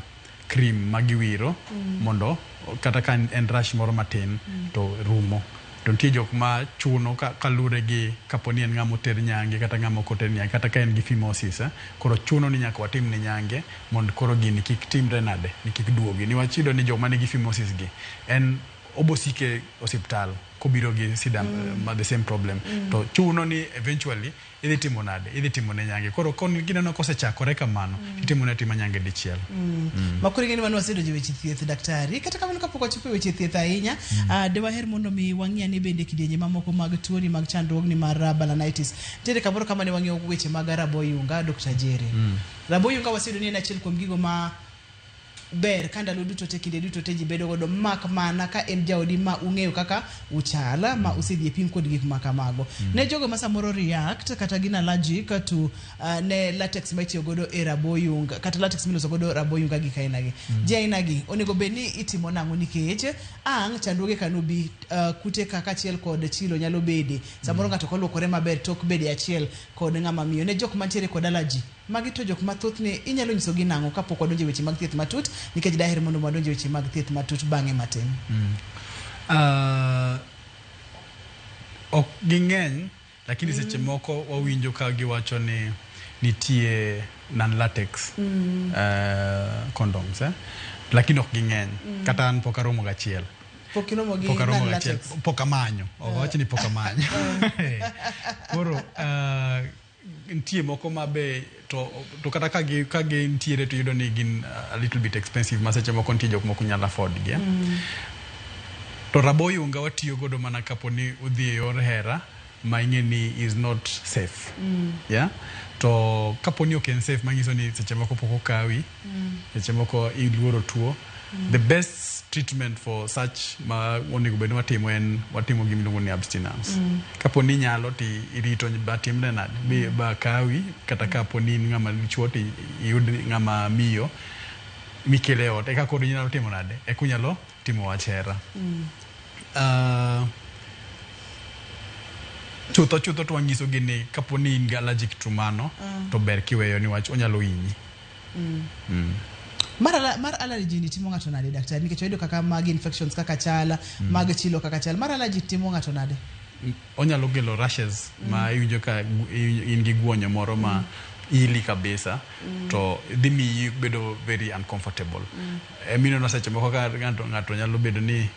cream ma giwiro mondo kata ka en rash moro matin to rumo. To nitie jok ma chuno kaluwore gi kapo ni en ng'ama oter nyange kata ng'ama ok oter nyange kata ka en gi phimosis, koro chuno ni nyaka watim ne nyange mondo koro gini kik timre nade, ni kik duogi. Niwach iyudo ni jok manigi phimosis gi en obosike osiptal kobiro gi sida ma the same problem. To chuno ni eventually idhi timo nade, idhi timo ne nyange. Koro gineno kosechakore kamano, itimo ne atima nyange dichiel. Makoro ing'e ni wan wasedonjo e weche thieth daktari, kata kamano kapok wachopo e weche thieth ahinya, de waher mondo mi wang'i ane bende kidienje mamoko mag tuoni mag chandruogni mar balanitis. Nitiere kamoro kama ne wang'iyo weche mag raboyunga, Dr. Jerry. Raboyunga waseyudo ni en achiel kuom gigo ma ber ka ndalo duto te kinde duto te ji bedo godo mak mana ka en jaodi ma ung'eyo kaka uchal ma usedhi e pim kod gik ma kamago. Ne jogo ma samoro react kata gin allergic to ne latex ma itiyo godo e raboyunga kata latex miloso godo raboyunga gik aina gi. Ji aina gi onego bed ni itimo nang'o nikech ang' chandruoge kanobi kute kaka achiel kod chilo nyalo bede. Samoro ng'ato koluokore maber tok bede achiel kod ng'ama miyo. Ne jok mantiere kod allergy magi to jok mathothne inyalo nyisogi nang'o kapok wadonjo e weche mag thieth matut nikech daher mondo wadonj e weche mag thieth matut bang'e matin. Ok ging'eny lakini seche moko wawinjo ka giwacho ni nitie non-latex condoms lakini ok ging'eny. Kata an pok aromo gachiel. Pok iromo gi Pok aromo gachiel. non-latex? Pok amanyo. Ok awach ni pok amanyo. Koro nitie moko ma be to kata ka gintiere to iyudo ni gin a little bit expensive ma seche moko nitie jok moko nyalo afford gi. To raboyunga watiyo godo mana kapo ni udhi e yor hera ma ing'e ni is not safe. Yeah? To kapo ni ok en safe manyiso ni seche moko pok okawi, seche moko iluoro tuo. The best treatment for such ma onego bed ni watimo en watimo gima iluongo ni abstinence. Kapo ni inyalo to irito ba timre nade, ba kawi kata kapo ni in ng'ama dichuo to iyud ng'ama miyo mikele e ot eka koro inyalo timo nade, eka unyalo timo wach hera. Chutho chutho to wanyiso gi ni kapo ni in gi allergic to mano to ber kiweyo niwach onyalo hinyi. Mar allergy ni timo ng'ato nade daktari nikech wayudo kaka mag infections kaka chala, mag chilo kaka chal. Mar allergy timo ng'ato nade? Onyalo kelo rashes ma iwinjo ka in gi guonyo moro ma ili kabisa to dhi miyi bedo very uncomfortable. Emineno seche moko ka ng'ato nyalo bedo ni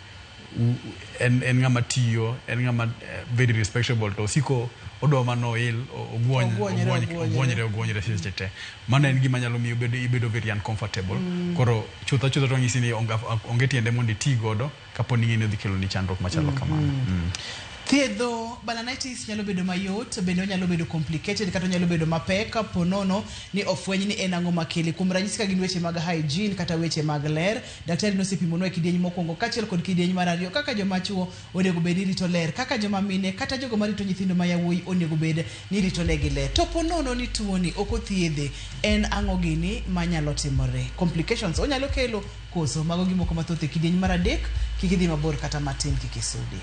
en ng'ama tiyo, en ng'ama very respectable to osiko odwa mana oil, ogwonyre seche te. Mano en gima nyalo miyo ibedo very uncomfortable. Koro chutho chutho to ng'isi ni onge tiende mondo iti godo kapo ni ng'eni odhi keloni chandruok machalo kamano. Thiedho balanitis nyalo bedo mayot, bende onyalo bedo complicated kata onyalo bedo mapek kapo nono ni ofweny ni en ang'o makele. Kuom ranyisi ka gin weche mag hygiene kata weche mag ler, daktari nosepimonwa e kidieny mokwongo kaachiel kod kidieny mar ariyo kaka joma chuo onego bed ni rito ler, kaka joma mine kata jogo marito nyithindo ma yawuoyi onego bed ni rito negi ler. To po nono ni tuoni ok othiedhe, en ang'o gini manyalo timore? Complications onyalo kelo koso? Mago gimoko mathoth e kidieny mar adek, kik idhi mabor kata matin kik isudi.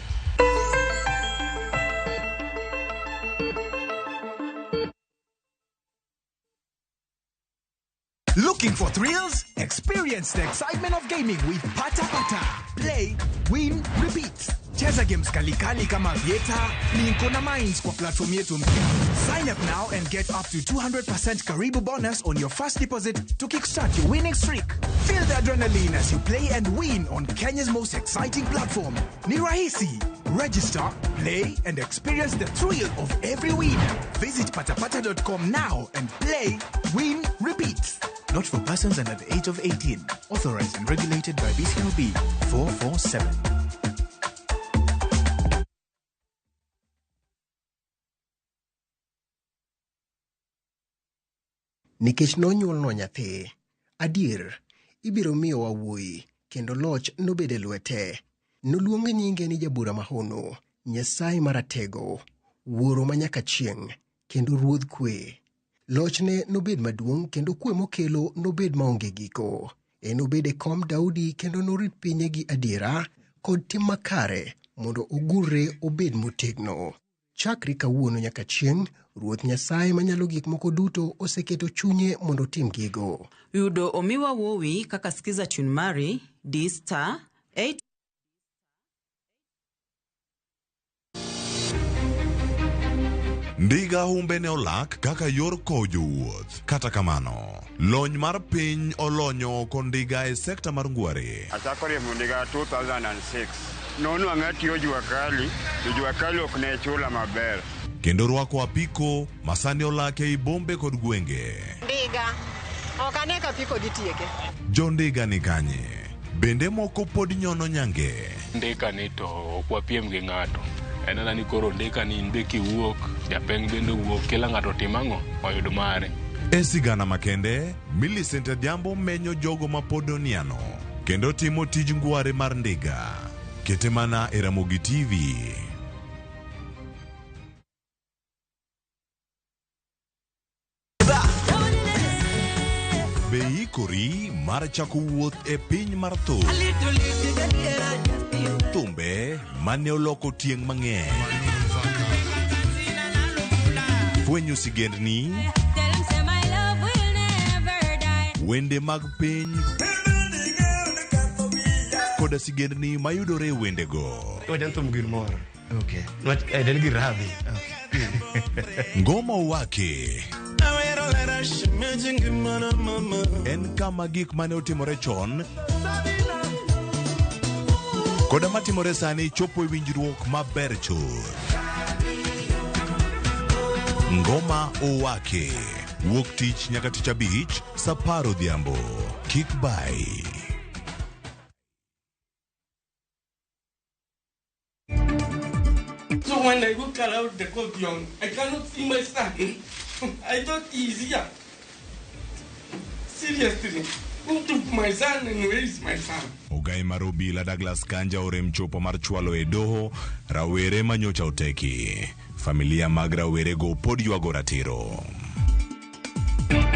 Looking for thrills? Experience the excitement of gaming with Pata Pata. Play, win, repeat. Cheza games kalikali kama Vieta, Plinko na Mines kwa platform yetu mpya. Sign up now and get up to 200% Karibu bonus on your first deposit to kickstart your winning streak. Feel the adrenaline as you play and win on Kenya's most exciting platform. Ni rahisi. Register, play, and experience the thrill of every win. Visit patapata.com now and play, win, repeat. Not for persons under the age of 18. Authorized and regulated by BCLB 447. Nikech nonyuolnwa nyathi, adier, ibiro miyowa wuoyi, kendo loch nobed e lwete. Noluong nyinge ni Jabura Mahono, Nyasaye Maratego, Wuoro manyaka chieng', kendo Ruodh Kwe. Lochne nobed maduong' kendo kwe mokelo nobed maonge giko. Enobed e kom Daudi kendo norit pinye gi adiera kod tim makare mondo ogurre obed motegno. Chakre kawuono nyaka chieng', Ruoth Nyasaye Manyalo Gik Moko Duto oseketo chunye mondo otim gigo. Yudo omiwa wuowi kaka skiza tune mari D star 8 Ndiga humbe ne olak kaka yor kowo jowuoth. Kata kamano, lony mar piny olonyo oko ndiga e sekta mar ngware. Achako riembo ndiga 2006. Nonwang'a atiyo jua kali, to jua kali ok ne chula maber. Kendo rwako apiko masani olak ei bombe kod gwenge. Ndiga. Ok ane ka apiko dhi tieke. Jo ndiga ni kanye? Bende moko pod nyono nyange? Ndika ni to ok wapiem gi ng'ato. En ana ni koro ndika ni in be kiwuok, japeng' bende owuok, kila ng'ato otim ang'o? Oyud mare. E sigana makende, Millicent Adhiambo menyo jogo ma pod oniano kendo timo tij ngware mar ndiga. Kete mana e Ramogi TV. Be iikori mar chako wuoth e piny mar thum? Thumbe mane oloko tieng' mang'eny. Fwenyo sigendni, wende mag piny koda sigendni mayudore e wendego. Wajan thum gir mor. Okay. Nwach en gir radhi. Ngoma Owake en kama gik mane otimore chon koda matimore sani chopo e winjruok maber chuth. Ngoma Owake wuok tich nyaka tich abich saa apar odhiambo. Kik bai. So when I look around the courtyard, I cannot see my son. I thought he's here. Seriously, who took my son and where is my son? Ogai mar obila Douglas Kanja orem chopo mar chwalo e doho rawere manyocha oteki. Familia mag rawerego pod ywago ratiro.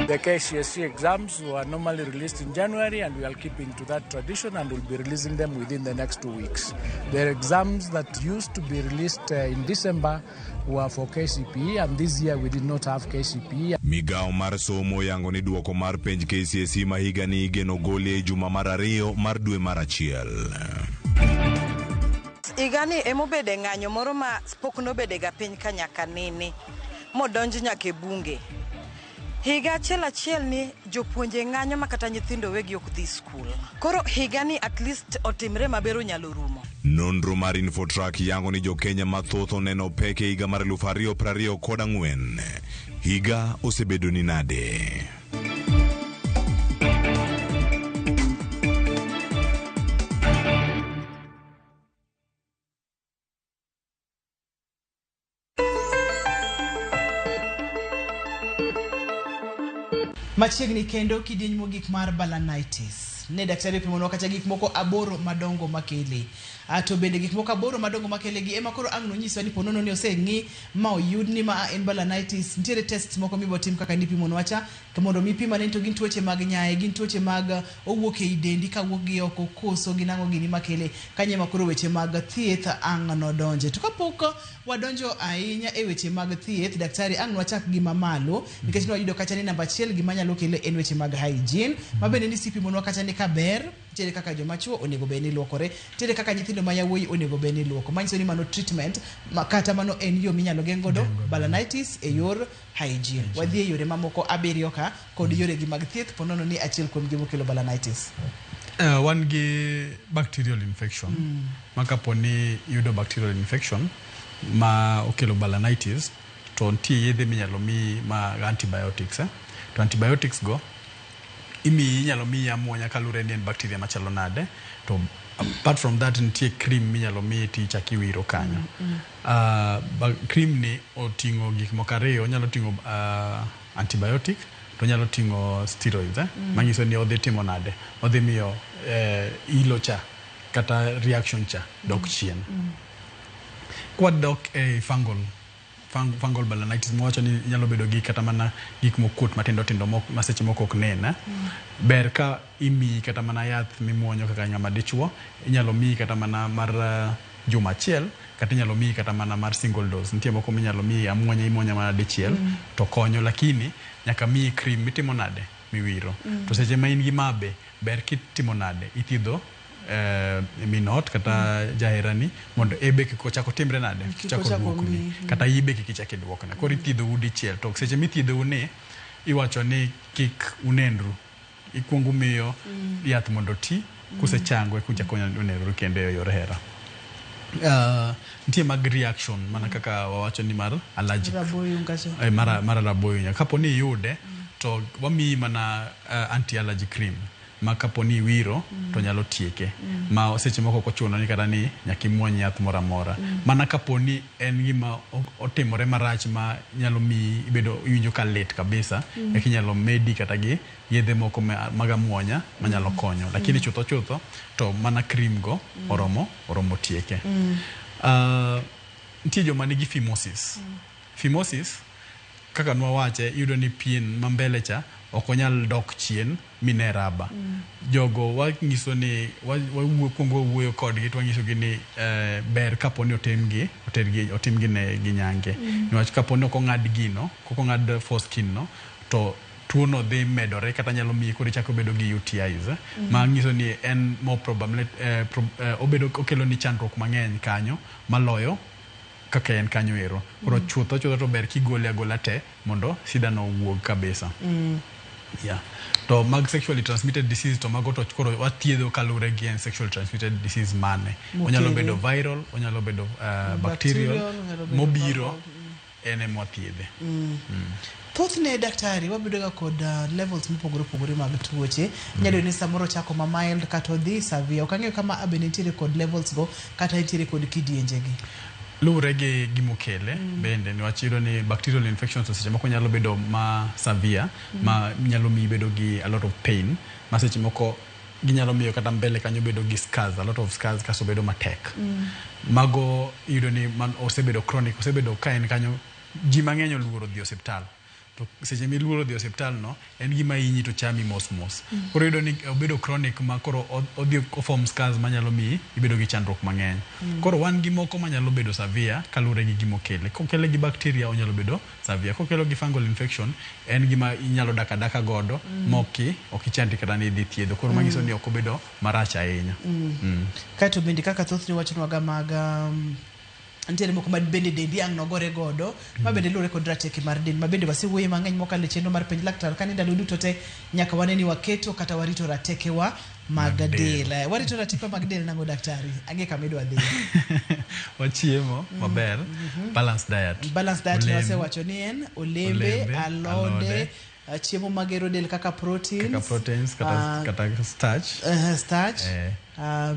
The KCSE exams were normally released in January, and we are keeping to that tradition and will be releasing them within the next 2 weeks. The exams that used to be released in December were for KCPE, and this year we did not have KCPE. Migao mar somo yango ni duoko mar penj KCSE ma higa ni igeno goli e juma mar ariyo mar dwe mar achiel. Higani emobede ng'anyo moro ma pok nobedega piny ka nyaka nene modonj nyaka e bunge. Higa achiel achiel ni jopuonje ng'anyo ma kata nyithindo wegi ok dhi skul. Koro higani at least otimre maber onyalo rumo. Nonro mar Infotrack yango ni jo-Kenya mathoth oneno pek e higa mar 2024. Higa osebedo ni nade? Machiegni kendo kidieny mogik mar balanitis. Ne daktari opimonwa kata gik moko 8 madongo makele. To bende gik moko 8 madongo makele gi ema koro ang' nonyiswa ni ponono ni oseng'i ma oyud ni ma en balanitis. Nitiere tests moko mibotim kaka nipimonwa cha mondo mi pim ane ni to gin tuoche mag nyaye, gin tuoche mag owuok ei dendi kawuok gi oko koso gin ang'o gini makele. Kanyo ema koro weche mag thieth ang' nodonje. To kapok wadonjo ahinya e weche mag thieth, daktari ang' nwachak gi mamalo nikech nwayudo kacha ni namba 1 gima nyalo kele en weche mag hygiene, ma bende ni sipimonwa kacha ni kaber, nitiere kaka joma chuo onego bed ni luokore, nitiere kaka nyithindo ma yawuoyi onego bed ni luoko. Manyiso ni mano treatment ma kata mano en yo minyalo geng' godo balanitis e yor hygiene. Wadhi e yore mamoko 7 ka kod yore gi mag thieth ponono ni achiel kuom gi mokelo balanitis. Wan gi bacterial infection. Ma kapo ni iyudo bacterial infection ma okelo balanitis to nitie yedhe minyalo miyi ma antibiotics. To antibiotics go imiyi, inyalo miyi amuonya kaluwore ni en bacteria machalo nade. To apart from that nitie cream minyalo miyi tichako iwiro kanyo. Cream ni oting'o gik moko 2, onyalo ting'o antibiotic to onyalo ting'o steroids, manyiso ni odhi timo nade, odhi miyo ilo cha kata reaction cha dok chien. Kwadok e fungal balanitis mwawacho ni nyalo bedo gi kata mana gik mokuot matindo tindo ma seche moko ok nen. Ber ka imiyi kata mana yath mimuonyo kaka ng'ama dichuo, inyalo miyi kata mana mar juma achiel kata inyalo miyi kata mana mar single dose. Nitie moko minyalo miyi amuonya imuonya mana dichiel to konyo, lakini nyaka miyi cream mitimo nade miwiro. To seche ma in gi mabe ber kitimo nade ithiedho minot kata jaherani mondo ebe kik ochak otimre nade Kik chak ochak oduokni omiyi. kata ibe kik ichak iduokne. Koro ithiedhou dichiel to seche mithiedhou ni iwacho ni kik unenru, ikuongo umiyo yath mondo oti, kusechango eka uchako unenru kendo e yor hera. Nitie mag reaction mana kaka wawacho ni mar allergic. Raboyunga cha. Mar raboyunga. Kapo ni iyude to wamiyi mana anti-allergy cream ma kapo ni iwiro to nyalo tieke. Ma seche moko ok ochuno ni kata ni nyaka imuony yath moro amora. Mana kapo ni en gima otimore marach ma nyalo miyi ibedo iwinjo ka lit kabisa, eka inyalo medi kata gi yedhe moko mag amuonya manyalo konyo. Lakini chutho chutho to mana cream go oromo tieke. Nitie joma nigi phimosis. Phimosis kaka nwawache iyudo ni pien ma mbele cha ok onyal dok chien mine raba. Jogo wanyiso ni kuongo wawuoyo kodgi to wanyisogi ni ber kapo ni otimgi ne gi nyange. Niwach kapo ni ok ong'ad gino, ok ong'ad foreskin no, to tuo no dhi medore kata nyalo miyi koro ichako bedo gi UTIs. Ma nyiso ni en more probably obedo okelo ni chandruok mang'eny kanyo maloyo kaka en kanyo ero. Koro chutho chutho to ber kigole agola te mondo shida no owuog kabisa. Yeah. To mag sexually transmitted disease to mago to koro wathiedho kaluwore gi en sexually transmitted disease mane. Onyalo Mokele. bedo viral, onyalo bedo bacterial, onyalo bedo mobiro viral. en ema wathiedhe. Thothne daktari wabedo ga kod levels mopogore opogore mag tuoche. Inyalo yudo ni samoro ochako ma mild kata odhi severe. Ok ang'eyo kama a bende nitiere kod levels go kata nitiere kod kidienje gi. Luwore gi gimokele bende niwach iyudo ni bacterial infections seche moko nyalo bedo ma severe ma nyalo miyi bedo gi a lot of pain ma seche moko ginyalo miyo kata mbele kanyo bedo gi scars, a lot of scars kasto bedo matek. Mago iyudo ni man osebedo chronic, osebedo ka en kanyo, ji mang'eny oluoro dhi osiptal. To seche miluoro dhi osiptal no, en gima hinyi to chami mos mos. Koro iyudo ni obedo chronic ma koro odhi oform scars manyalo miyi ibedo gi chandruok mang'eny. Koro wan gi moko manyalo bedo severe kaluwore gi gimokele. Kokele gi bacteria onyalo bedo severe. Kokelo gi fungal infection en gima inyalo dak adaka godo moki ok ichandi kata ni idhi thiedho. Koro manyiso ni ok obedo marach ahinya. Kaeto bende kaka thothne wachonwaga mag nitiere moko ma bende dendi ang' nogore godo ma bende luwore kod rateke mar del ma bende wasewuoye mang'eny mokalo e chenro mar penj laktar kani ndalo duto te nyaka wane ni waketo kata warito ratekewa mag del. Warito ratekewa mag del nang'o daktari? Ang'e kama idwa dhiye. Wachiemo maber, balanced diet. Balanced diet Olemo. wasewacho ni en olembe, alode, chiemo magero del kaka proteins, kaka proteins, kata starch. Starch.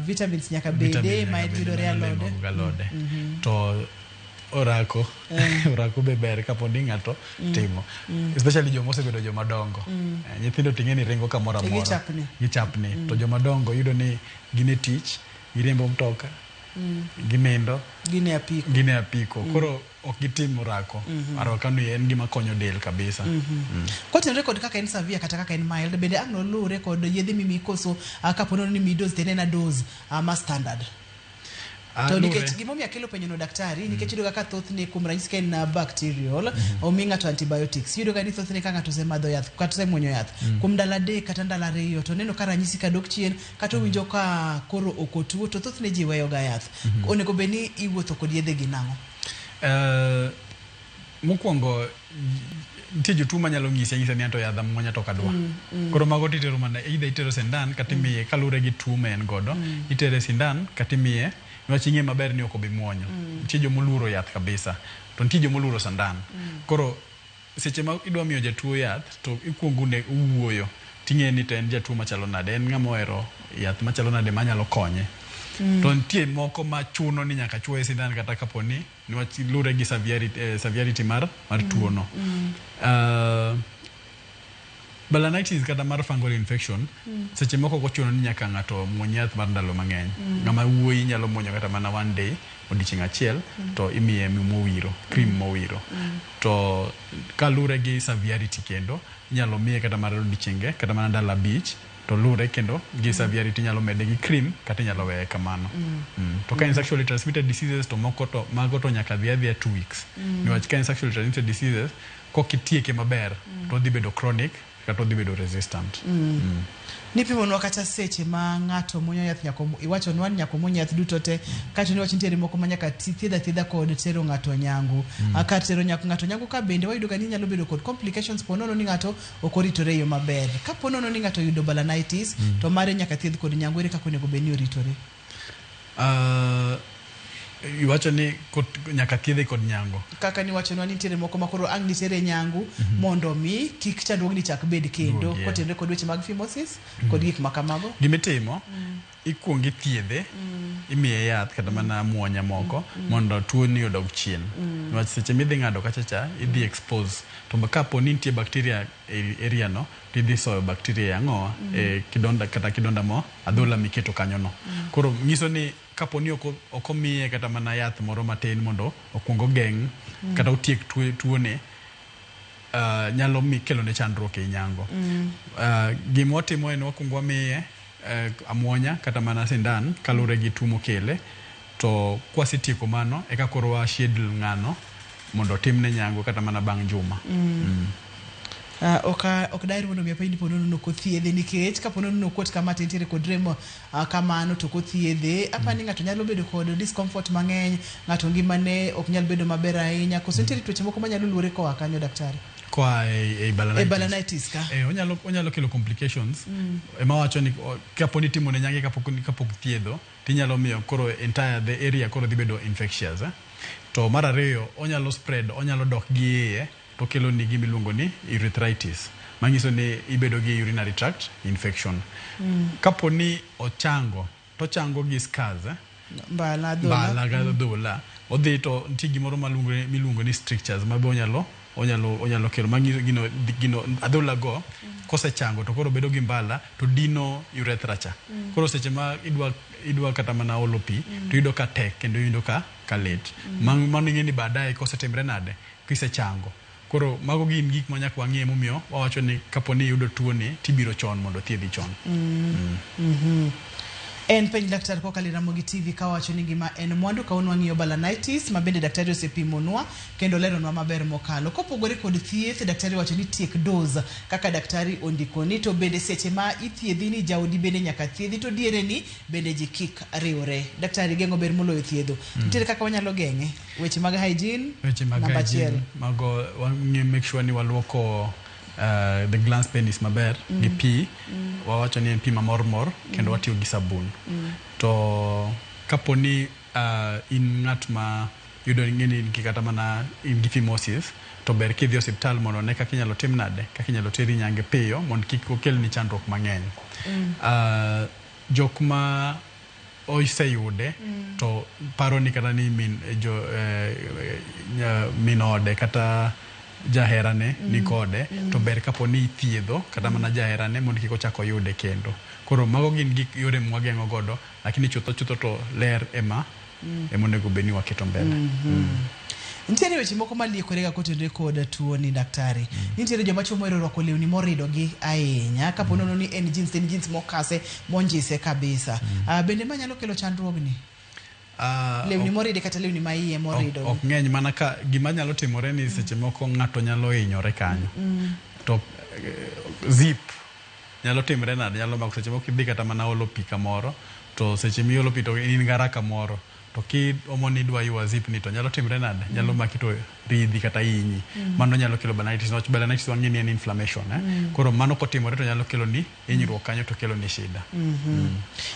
Vitamins nyaka bede Vitamin ma nyaka bede yudore mar alode. olemo gi alode. To Orako. Orako be ber kapo ni ng'ato timo. Especially joma osebedo joma dongo. Nyithindo ting'e ni ringo kamoro amora. Gichapni. Gichapni. To joma dongo yudo ni gin e tich, giriembo mtoka, ginindo, Gin e apiko. Gin e apiko. Koro ok gitim orako. Orako ni en gima konyo del kabisa. Kotenore kod kaka en severe kata kaka en mild, bende ang' noluwre kod yedhe mimiyi koso kapo nono ni miyi dose to en ena dose ma standard? To Luwre. nikech gimomiyo akelo penjo no daktari, nikech iyudo ga ka thothne, kuom ranyisi ka en bacterial, omi ng'ato antibiotics, iyudo ga ni thothne ka ng'ato osemadho yath kata osemuonyo yath kuom ndalo 3 kata ndalo 2 to oneno ka ranyisi ka dok chien kata owinjo ka koro ok otuo, to thothne ji weyo ga yath. Onego bed ni iwuotho kod yedhe gi nang'o? Mokwongo nitie jotuo manyalo nyisi anyisa ni anto yadh amuonya to ok adwa. Koro mago titero mana either itero sindan kata imiye kaluwore gi tuo ma en godo. Itere sindan kata imiye niwach ing'e maber ni ok obi muonyo. Nitie jomoluoro yath kabisa to nitie jomoluoro sandan. Koro seche ma idwa miyo jatuo yath to ikuongo ne uwuoyo ting'e ni to en jatuo machalo nade, en ng'ama ohero yath machalo nade manyalo konye. To nitie moko machuno ni nyaka chuoye sindan kata kapo ni niwach luwre gi severity mar tuo no. Balanitis kata mar fungal infection seche moko ok ochuno ni nyaka ng'ato muony yath mar ndalo mang'eny. Ng'ama wuoyi nyalo muonyo kata mana one day, odiochieng' achiel, to imiye mowiro, cream mowiro. To kaluwre gi severity kendo inyalo miye kata mar odiochienge kata mana ndalo 5, to luwre kendo gi severity inyalo mede gi cream kata inyalo weye kamano. To ka en sexually transmitted diseases to moko to mago to nyaka dhi adhiya 2 weeks. Niwach ka en sexually transmitted diseases kokitieke maber to odhi bedo chronic kata odhi bedo resistant. Nipimonwa kata seche ma ng'ato muonyo yath nyaka iwachonwa ni nyaka omuony yath duto te, kaeto niwacho nitiere moko ma nyaka thiedh athiedha kod tero ng'ato nyangu. Kar tero ng'ato nyangu ka bende wayudo ga ni nyalo bedo kod complications po nono ni ng'ato ok oritore e yo maber. Kapo nono ni ng'ato oyudo balanitis to mare nyaka thiedh kod nyangu, ere kaka onego bed ni oritore? Iwacho ni nyaka thiedhe kod nyango. Kaka niwachonwa ni nitiere moko ma koro ang' nitere nyangu mondo mi kik chandruogni chak bed kendo kotenore kod weche mag phimosis kod gik ma kamago. Gimitimo, ikuongo ithiedhe, imiye yath kata mana muonya moko mondo tuo ni odog chien. Niwach seche midhi ng'ado kacha cha, idhi expose. To kapo ni nitie bacteria e area no, to idhi soyo bacteria e ang'owa, e kidonda kata kidonda mo, adhola miketo kanyo no. Koro nyiso ni kapo ni ok omiye kata mana yath moro matin mondo okuong ogeng' kata otiek tuone, nyalo kelone chandruok e nyango. Gima watimo en wakuongo wamiye amuonya kata mana sindan kaluwore gi tuo mokele, to kwasetieko mano eka koro wa schedule ng'ano mondo otimne nyango kata mana bang' juma. Ok daher mondo mi apenj ni po nono ok othiedhe, nikech kapo nono okuot kama to entiere kod rem kamano to ok othiedhe, apani ng'ato nyalo bedo kod discomfort mang'eny, ng'ato ngimane ok nyal bedo maber ahinya. Koso nitiere tuoche moko manyalo luore koa kanyo daktari? Koa e balanitis. E balanitis ka. Onyalo kelo complications. Ema wacho ni kapo ni itimone nyange kapok thiedho, tinyalo miyo koro entire the area koro dhi bedo infectious. To mar ariyo, onyalo spread, onyalo dok gi iye, to kelo ni gima iluongo ni urethritis, manyiso ni ibedo gi urinary tract infection. Kapo ni ochango, to ochango gi scars, Mbala adhola. Mbala ga adhola. Odhi to nitie gimoro miluongo ni strictures ma be onyalo kelo, manyiso gino adhola go kosechango to koro bedo gi mbala to dino urethra cha. Koro seche ma idwa kata mana olo pi, to iyudo ka tek kendo iyudo ka lit. Mano ing'e ni baadaye kosetimre nade kisechango. Koro mago gin gik ma nyaka wang'e momiyo wawacho ni kapo ni iyudo tuo ni tibiro chon mondo thiedhi chon. En penj laktar kokalo e Ramogi TV kawacho ni ngima en mwandu. Kawuono wang'iyo balanitis ma bende daktari osepimonwa kendo leronwa maber mokalo. Kopogore kod thieth, daktari wacho ni tiek dose kaka daktari ondikoni, to bende seche ma ithiedhi ni jaodi bende nyaka thiedhi, to diere ni bende ji kik riwre. Daktari, geng'o ber moloyo thiedho. Nitiere kaka wanyalo geng'e? Weche mag hygiene, Weche mag namba hygiene, achiel. mago wang'iyo make sure ni waluoko the glans penis maber gi pi. Wawacho ni en pi mamormor kendo watiyo gi sabun. To kapo ni in ng'at ma yudo ni in gi kata mana in gi phimosis, to ber kidhi e osiptal mondo one kaka inyalo tim nade, kaka inyalo teri nyange piyo mondo kik okelni chandruok mang'eny. Jok ma oseyude to paro ni kata ni min jo min ode kata jaherane ni kode, to ber kapo ni ithiedho kata mana jaherane mondo kik ochak oyude kendo. Koro mago gin gik yore mwageng'o godo, lakini chutho chutho to ler ema ema onego bed ni waketo mbele. Nitiere weche moko maliekore ga kotenore kod tuo ni, daktari. Nitiere joma chuo mohero rwako lewni moridogi ahinya, kapo nono ni en jeans, en jeans mokase monjise kabisa. Bende ma nyalo kelo chandruogni? Lewni moride kata lewni ma iye morido. Ok ng'eny, mana ka gima nyalo timore ni seche moko ng'ato nyalo hinyore kanyo to zip nyalo timre nade, nyalo mako. Seche moko idhi kata mana olo pi kamoro, to seche miolo pi to in garaka moro, to kiomo ni idwa ywa zip ni, to nyalo timre nade, nyalo maki to ridhi kata hinyi. Mano nyalo kelo balanitis, niwach balanitis wang'e ni en inflammation, eh? Koro mano kotimore to nyalo kelo ni hinyruok kanyo, to kelo ni shida.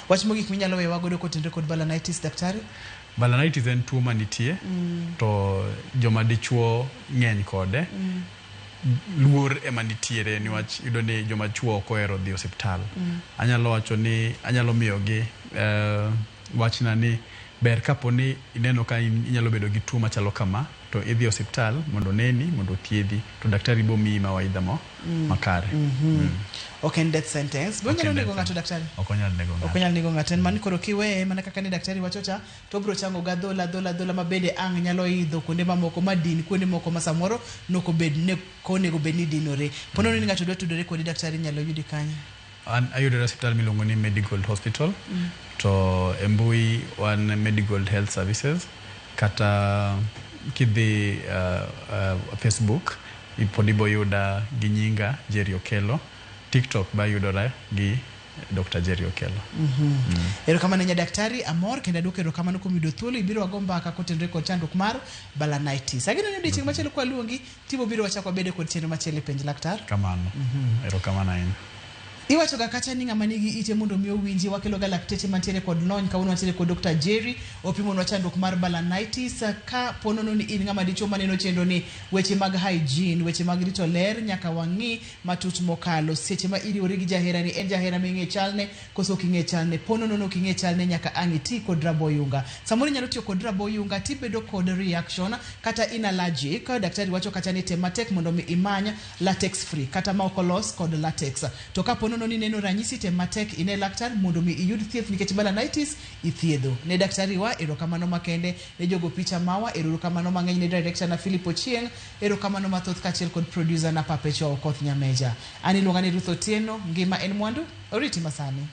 Wach mogik minyalo wewa godo kotenore kod balanitis, daktari? Balanitis en tuo manitie to joma dichuo ng'eny kode. Luor ema nitiere, niwach iyudo ni joma chuo ok ohero dhi osiptal. Anyalo wacho ni anyalo miyogi wachna ni ber kapo ni ineno ka in inyalo bedo gi tuo machalo kama, to idhi e osiptal mondo oneni, mondo othiedhi, to daktari bo miyi mawaidha mo makare. Ok en death sentence. Be Ok onyalo en nego death. ng'ato, daktari? Ok onyal nego Ok ng'ato. onyal nego ng'ato. En mani koro kiweye mana kaka ne daktari wacho cha, to obiro chango ga adhola adhola adhola, ma bende ang' nyalo idho kuonde mamoko ma din kuonde moko ma samoro nokobed ne konego bed ni dinore. Po nono ni ng'ato dwa tudore kodi, daktari, inyalo yudi kanye? An ayudore e osiptal miluongo ni Medigold Hospital, to e mbui wan Medigold Health Services, kata kidhi Facebook pod iboyuda gi nyinga Jerry Okello, TikTok ba yudora gi Dr. Jerry Okello. Erokamano nya daktari, amor kendo aduoko erokamano kuom yudo thuolo ibiro wago mbaka kotenore kod chandruok mar balanitis. Ageno ni odiochieng' machielo kwaluongi tibo biro wachako wabede kod chenro machielo e Penj Laktar. Kamano. Erokamano ahinya. Iwacho ga kacha ni ng'ama nigi ite mondo mi owinji. Wakelo ga lakteche mantiere kod lony. Kawuono wantiere kod Dr. Jerry, opimonwa chandruok mar balanitis. Ka po nono ni in ng'ama dichuo maneno chenro ni, weche mag hygiene, weche mag rito ler nyaka wang'i matut mokalo. Seche ma iriwori gi jaherani, en jahera ming'e chalne koso ok ing'e chalne? Po nono ni ok ing'e chalne, nyaka ang' iti kod raboyunga. Samoro inyalo tiyo kod raboyunga tibedo kod reaction kata in allergic. Daktari wacho kacha ni tem matek mondo mi imany latex free, kata ma ok olos kod latex. To kapo nono ni neno ranyisi, tem matek ine laktar mondo mi iyud thieth, nikech balanitis ithiedho. Ne daktari wa erokamano makende, ne jogo picha mawa erokamano mang'eny, ne director na Philip Ochieng erokamano mathoth, kaachiel kod producer na Papecho Okoth Nyameja. An iluonga ni Ruth Otieno. Ngima en mwandu oriti masani.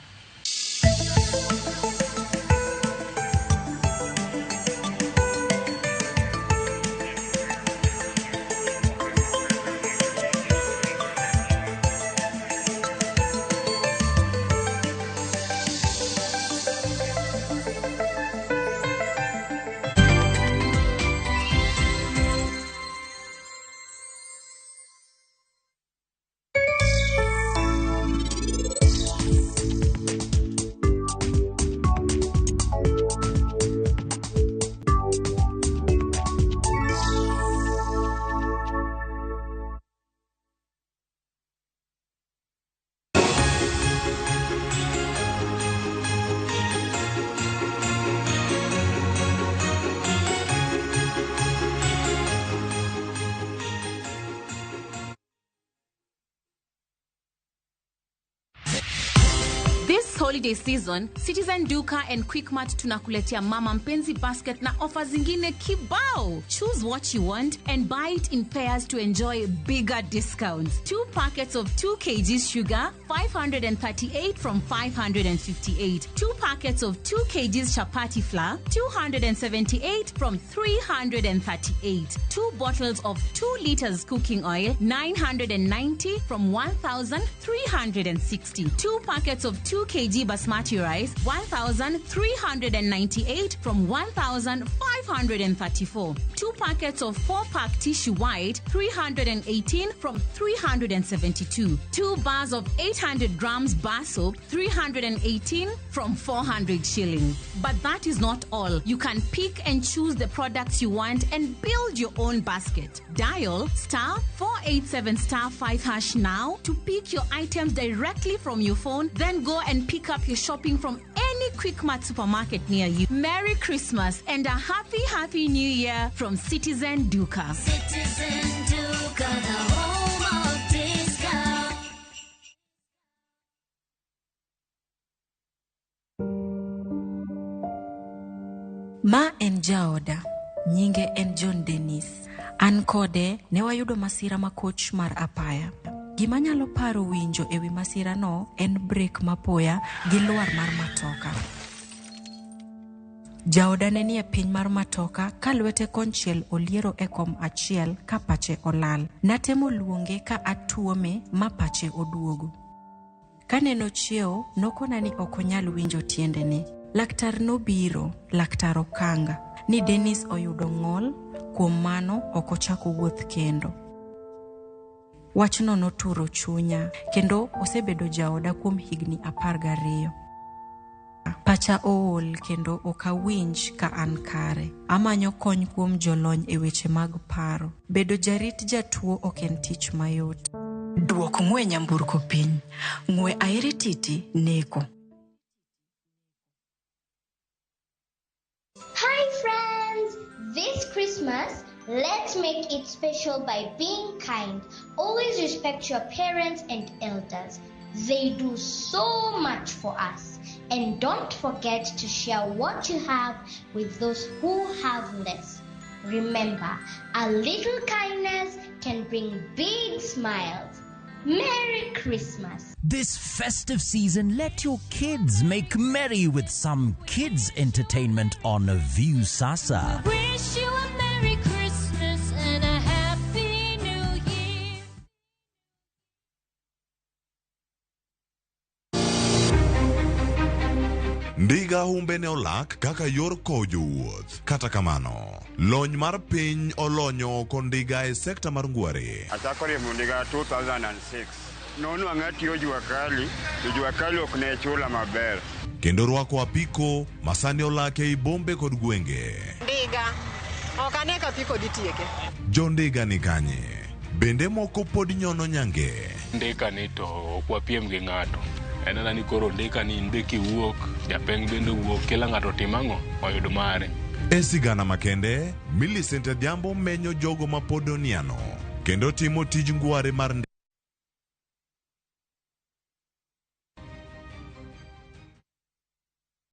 This holiday season, Citizen Duka and Quickmart tunakuletea Mama Mpenzi basket na ofa zingine kibao. Choose what you want and buy it in pairs to enjoy bigger discounts. 2 packets of 2 kg sugar, 538 from 558. 2 packets of 2 kg chapati flour, 278 from 338. 2 bottles of 2 liters cooking oil, 990 from 1,360. 2 packets of 2 kg basmati rice, 1,398 from 1,534. 2 packets of 4-pack tissue white, 318 from 372. 2 bars of 800 grams bar soap, 318 from 400 shillings. But that is not all. You can pick and choose the products you want and build your own basket. Dial star 487 star 5 hash now to pick your items directly from your phone, then go and pick up your shopping from any any Quickmart supermarket near you. Merry Christmas and a happy, happy new year from Citizen Duka. Citizen Duka, the home of discount. Ma en jaoda, nyinge en John Dennis. An kode ne wayudo masira makoch mar apaya. Gima anyalo paro winjo ewi masirano en brek mapoya gi lwar mar matoka. Jaoda ne nie piny mar matoka ka lwete konchiel oliero e kom achiel ka pache olal. Natemo luonge ka atuome ma pache oduogo. Kane nochiewo, nokona ni ok onyal winjo tiendene. Laktar nobiro, laktar Okanga, ni Dennis oyudo ng'ol, kuom mano ok ochak owuoth kendo. Wachno noturo chunya, kendo osebedo jaoda kuom higni 12. Pacha ool kendo ok awinj ka an kare. Amanyo kony kuom jolony e weche mag paro. Bedo jarit jatuo ok en tich mayot. Duok ng'we nyamburko piny. Ng'we airititi neko. Hi, friends! This Christmas, let's make it special by being kind. Always respect your parents and elders. They do so much for us. And don't forget to share what you have with those who have less. Remember, a little kindness can bring big smiles. Merry Christmas! This festive season, let your kids make merry with some kids entertainment on View Sasa. Wish you a Merry Christmas and a Happy New Year. Ndiga humbe ne olak kaka yor kowo jowuoth. Kata kamano, lony mar piny olonyo oko ndiga e sekta mar ngware. Achako riembo ndiga 2006. Nonwang'a atiyo jua kali, to jua kali ok ne chula maber. Kendo rwako apiko masani olak ei bombe kod gwenge. Ndiga. Ok ane ka apiko dhi tieke. Jo ndiga ni kanye? Bende moko pod nyono nyange. Ndika ni to ok wapiem gi ng'ato. En ana ni koro ndika ni in be kiwuok, japeng' bende owuok, kila ng'ato otim ang'o? Oyud mare. E sigana makende, Millicent Adhiambo menyo jogo ma pod oniano kendo timo tij ngware mar